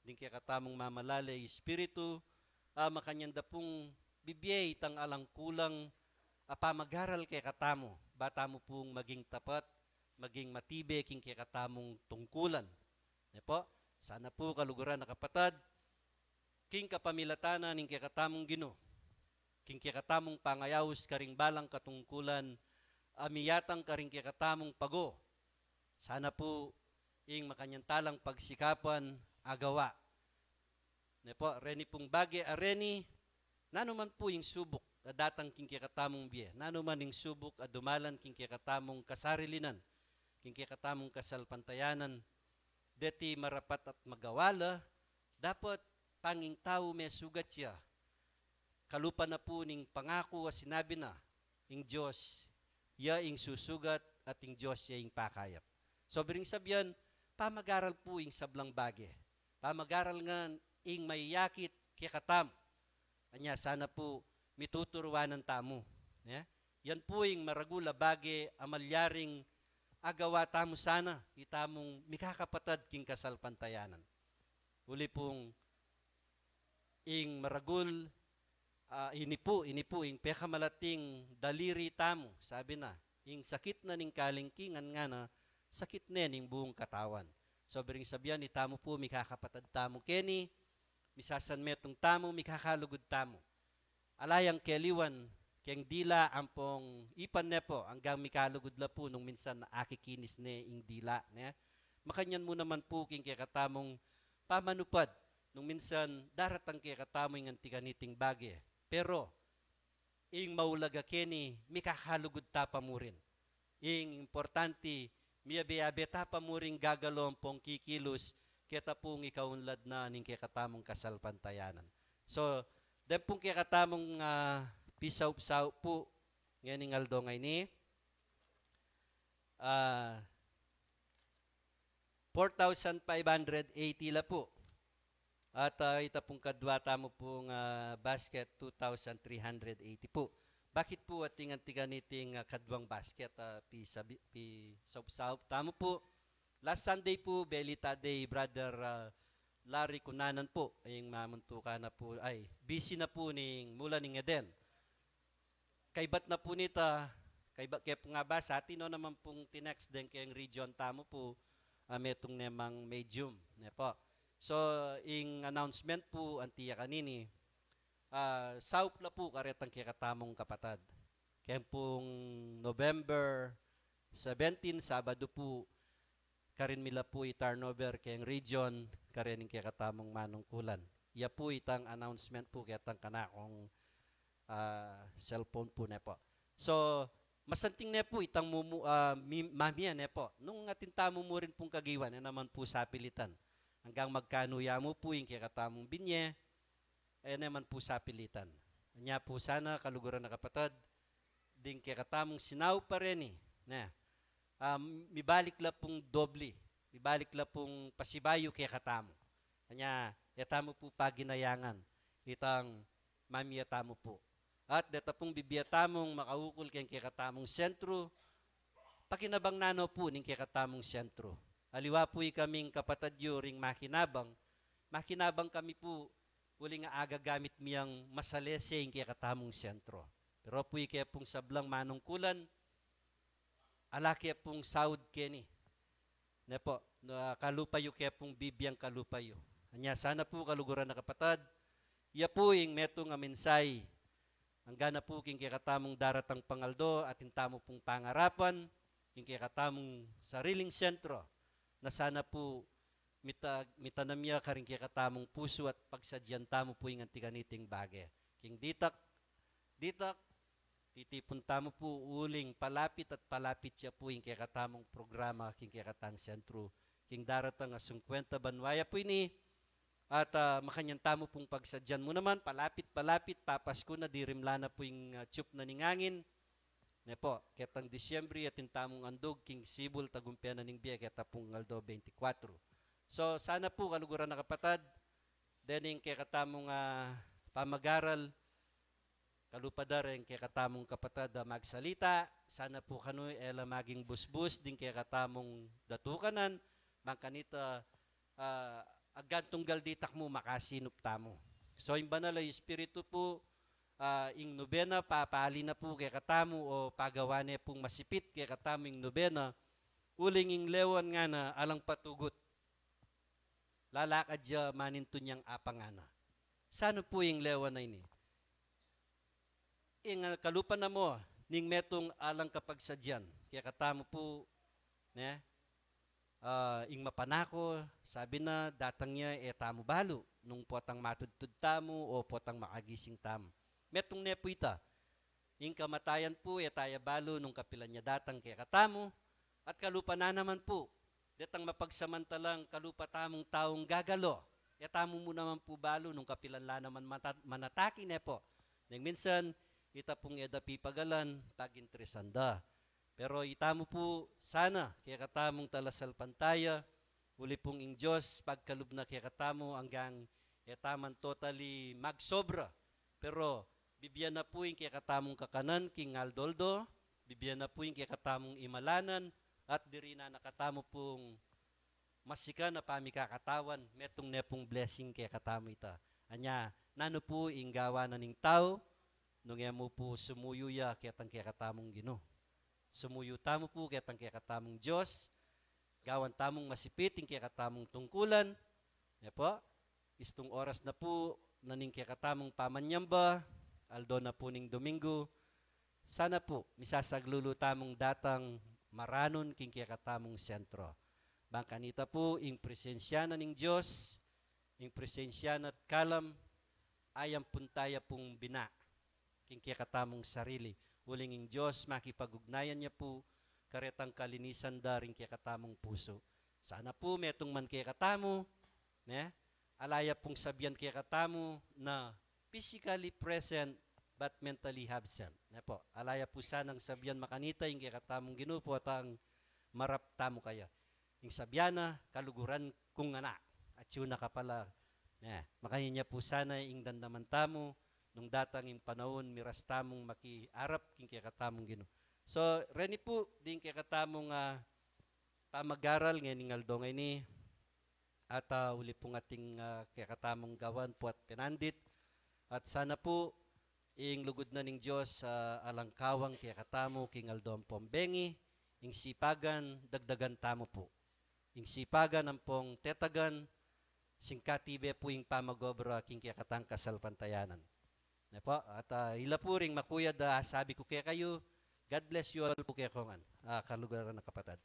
deng kekatamung mamalale Espiritu, a makanyan da pung bibie itang alang kulang a pamagaral kekatamu, ba tamu pung maging tapat, maging matibe king kekatamung tungkulan. Ne pu? Sana pu kaluguran a kapatad, king kapamilatan na ning kekatamung Ginu, king kekatamung pangayaus karing balang katungkulan, a miyatang karing kekatamung pago. Sana pu ing makanyan talang pagsikapan, agawa. Ne pu, reni pung bage a reni, nanu man pu ing subuk a datang king kekatamung bie, nanu man ing subuk a dumalan king kekatamung kasarilinan, king kekatamung kasalpantayanan, deti marapat at magawa la, dapat panging tau mesugat ya. Kalupa na pu ning pangaku a sinabi na, ing Dios ya ing susugat at ing Dios ya ing pakayap. So, biring sabian, pamagaral pu ing sablang bage. Pamagaral ngan ing mayakit kekatamu. Anya sana pu mituturuanan tamu. Ne? Yan pu ing maragul a bage a malyaring agawa tamu sana, itamung mikakapatad king kasalpantayanan. Uli pung ing maragul, ah, ini pu, ini pu, ing pekamalating daliri tamu, sabi na, ing sakit na ning kalingkingan ngana, sakit ne ning buung katawan. So, biring sabian, itamu pu, mikakapatad tamu keni, misasanmetung tamu, mikakalugud tamu. Ala yang keliwan keng dila ampong ipan ne pu, anggang mikalugud la pu nung minsan akikinis ne ing dila, ne? Makanyan mu naman pu king kekatamung pamanupad, nung minsan daratang kekatamu ing anti kaniting bage. Pero, ing maulaga keni, mikakalugud ta pa mu rin. Ing importante, miyabe-yabe ta pa mu ring gagalo ampong kikilus, keta pung ikaunlad na ning kekatamung kasalpantayanan. So, den pung kekatamung, ah, pisaup-saup pu, ngening aldo ngeni, ah, four thousand five hundred eighty la pu. At, ah, ita pung kadwa tamu pung, ah, basket, two thousand three hundred eighty pu. Bakit pu atin anti kaniting, ah, kadwang basket, ah, pisabi-, pisaupsaup tamu pu? Last Sunday pu, Belita Day, Brother, ah, Larry Cunanan pu, ing mamuntukan na pu, ay, busy na pu ning Mula ning Eden. Kaybat na pu nita, kaybat ke pu nga ba, sa atin no naman pung tinext den keng region tamu pu, ah, metung ne mang medium, ne pu. So, ing announcement pu, anti ya kanini, ah, saup la pu karetang kekatamung kapatad. Keng pung November seventeen, Sabadu pu, karin mi la pu i-turnover keng region, karin ing kekatamung manungkulan. Ya pu itang announcement pu ketang kanakung, ah, cellphone pu ne pu. So, masanting ne pu itang mumu-, ah, mi-, mamie ne pu. Nung atin tamu mu rin pung kagiwan, e naman pu sapilitan. Anggang magkanu ya mu pu ing kekatamung binye, e naman pu sapilitan. Anya pu sana, kaluguran a kapatad, ding kekatamung sinaup pa reni, ne? Ah, mibalik la pung dobli, mibalik la pung pasibayu kekatamu. Anya, e tamu pu paginayangan itang mamie tamu pu. At deta pung bibie tamung makaukul keng kekatamung sentru, pakinabang na no pu ning kekatamung sentru. Aliwa pu ikaming kapatad yu ring makinabang, makinabang kami pu, uling agagamit mi yang masalese ing kekatamung sentru. Pero pu ike pung sablang manungkulan, ala ke pung saud keni. Ne pu, na kalupa yu ke pung bibiang kalupa yu. Anya sana pu, kaluguran a kapatad, iya pu ing metung a mensahe. Angga na pu king kekatamung daratang pang aldo, atin tamu pung pangarapan king kekatamung sariling sentro, na sana pu mita-, mitanam ya karing kekatamung pusu at pagsadyan tamu pu ing anti kaniting bage. King ditak, ditak, titipun tamu pu uling palapit at palapit ya pu ing kekatamung programa king kekatang sentru king daratang a singkwenta banwa ya pu ini. At, ah, makanyan tamu pung pagsadyan mu naman, palapit-palapit, papasku na, dirimla na pu ing, ah, tiyup na ning angin. Ne pu, ketang Disyembre, atin tamung andug king sibul, tagumpe na ning bie, keta pung aldo bente kwatro. So, sana pu, kaluguran a kapatad, dening kekatamung, ah, pamagaral, kalupa da reng kekatamung kapatad a magsalita, sana pu kanu e la maging busbus ding kekatamung datukanan, bang kanita, ah, agang tunggal ditak mu makasinup tamu. So, ing Banal a Espiritu pu, ah, ing nobena, papali na pu kekatamu o pagawa ne pung masipit kekatamu ing nobena, uling ing lewan ngana alang patugut. Lalakad ya manintun yang apangana. Sanu pu ing lewan a ini? Ing, ah, kalupa na mu ning metung alang kapagsadyan kekatamu pu, ne? Ah, ing mapanako, sabi na, datang ya e tamu balu nung potang matudtud tamu o potang makagising tamu. Metung ne pu ita. Ing kamatayan pu e taya balu nung kapilan ya datang kekatamu, at kalupa na naman pu detang mapagsamantalang kalupa tamung taung gagalo, e tamu mu naman pu balu nung kapilan la naman mata-, manatake, ne pu? Neng minsan, ita pung e da pipagalan, pagintresan da. Pero itamu pu sana kekatamung talasalpantaya, uli pung ing Dios pagkalub na kekatamu anggang e ta man totally magsobra. Pero bibie na pu ing kekatamung kakanan king aldo-aldo, bibie na pu ing kekatamung imalanan, at diri na na katamu pung masikan a pamikakatawan, metung ne pung blessing kekatamu ita. Anya, nanu pu ing gawan na ning tau nung e mu pu sumuyu ya ketang kekatamung Ginu? Sumuyu tamu pu ketang kekatamung Dios, gawan tamung masipit ing kekatamung tungkulan, ne pu? Istung oras na pu na ning kekatamung pamanyamba, aldo na pu ning Domingo. Sana pu, misasaglulu tamung datang maranun king kekatamung sentro. Bang kanita pu, ing presensya na ning Dios, ing presensya na't kalam, ayampun taya pung bina king kekatamung sarili. Uling ing Dios, makipag-ugnayan ya pu karetang kalinisan da ring kekatamung pusu. Sana pu, metung man kekatamu, ne? Ala ya pung sabian kekatamu na physically present but mentally absent. Ne pu? Ala ya pu sanang sabian makanita ing kekatamung Ginu potang marap tamu kaya. Ing sabian na, kaluguran kung anak. Atyu na ka pala. Ne, makanyan ya pu sana ing damdaman tamu, nung datang ing panaun, miras tamung makiarap king kekatamung Ginu. So, reni pu, ding kekatamung, ah, pamagaral ngening aldo ngeni, at, ah, uli pung ating, ah, kekatamung gawan pu at penandit. At sana pu, ing lugud na ning Dios, ah, alang kawang kekatamu king aldo ampong bengi, ing sipagan, dagdagan tamu pu. Ing sipagan ampong tetagan, singkatibe pu ing pamag-obra king kekatang kasalpantayanan. Ne pu? At, ah, ila pu ring makuyad a asabi ku kekayu, God bless you all pu kekongan, ah, kalugaran a kapatad.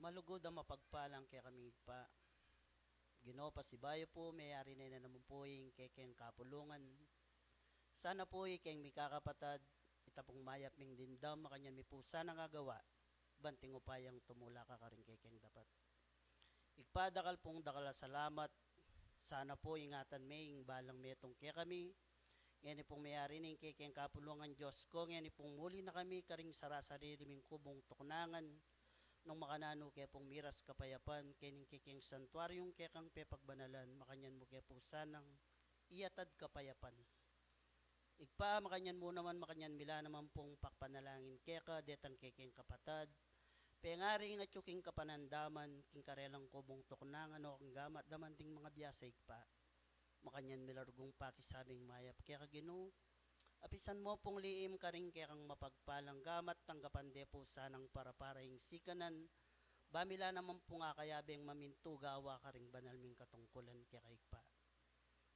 Malugud a mapagpalang kekami, Ibpa. Ginu, pasibayu pu, meyari ne naman pu ing kekeng kapulungan. Sana pu ikeng mikakapatad, ita pung mayap ming dimdam, makanyan mi pu sanang agawa, ban king upayang tumula ka karing kekeng dapat. Ibpa, dakal pung dakal a salamat. Sana pu ingatan me ing balang metung kekami. Ngeni pung meyari ne ing kekeng kapulungan, Dios ku, ngeni pung muli na kami karing sarasarili ming kubung tuknangan, nung makananu ke pung miras kapayapan kening kekeng santuaryung kekang pepagbanalan, makanyan mu ke pu sanang iyatad kapayapan. Ibpa, makanyan mu naman, makanyan mi la naman pung pakpanalangin keka detang kekeng kapatad, pengari ing atyu king kapanandaman king karelang kubung tuknangan o king gamat daman ding mangabiasa, Ibpa. Makanyan mi la rugung pakisabing mayap keka, Ginu. Apisan mu pung liim karing kekang mapagpalang gamat, tanggapan de pu sanang para-para ing sikanan, ba mi la naman pung akayabeng mamintu gawa karing banal ming katungkulan keka, Ibpa.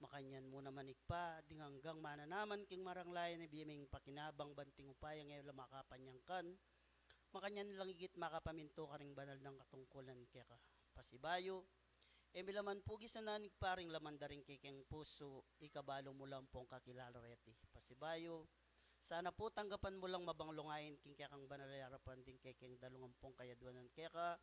Makanyan mu naman, Ibpa, ding anggang mananaman king maranglayan a bie ming pakinabang, ban king upayang e la makapanyangkan, makanyan lang igit makapamintu karing banal nang katungkulan keka. Pasibayu, e mi la man pu gisanan, Ibpa, ring laman da ring kekeng pusu, ikabalu mu lang pung kakilala reti. Pasibayu, sana pu tanggapan mu lang mabanglungayin king kekang banal a arapan ding kekeng dalung ampong kayadwanan keka,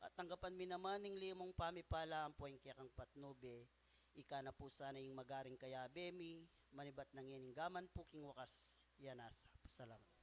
at tanggapan mi naman ing liim mung pamipala ampo ing kekang patnube. Ika na pu sana ing magaring kayabe mi, manibat na ngeni, nggaman pu king wakas, ya nasa. Pasalamat.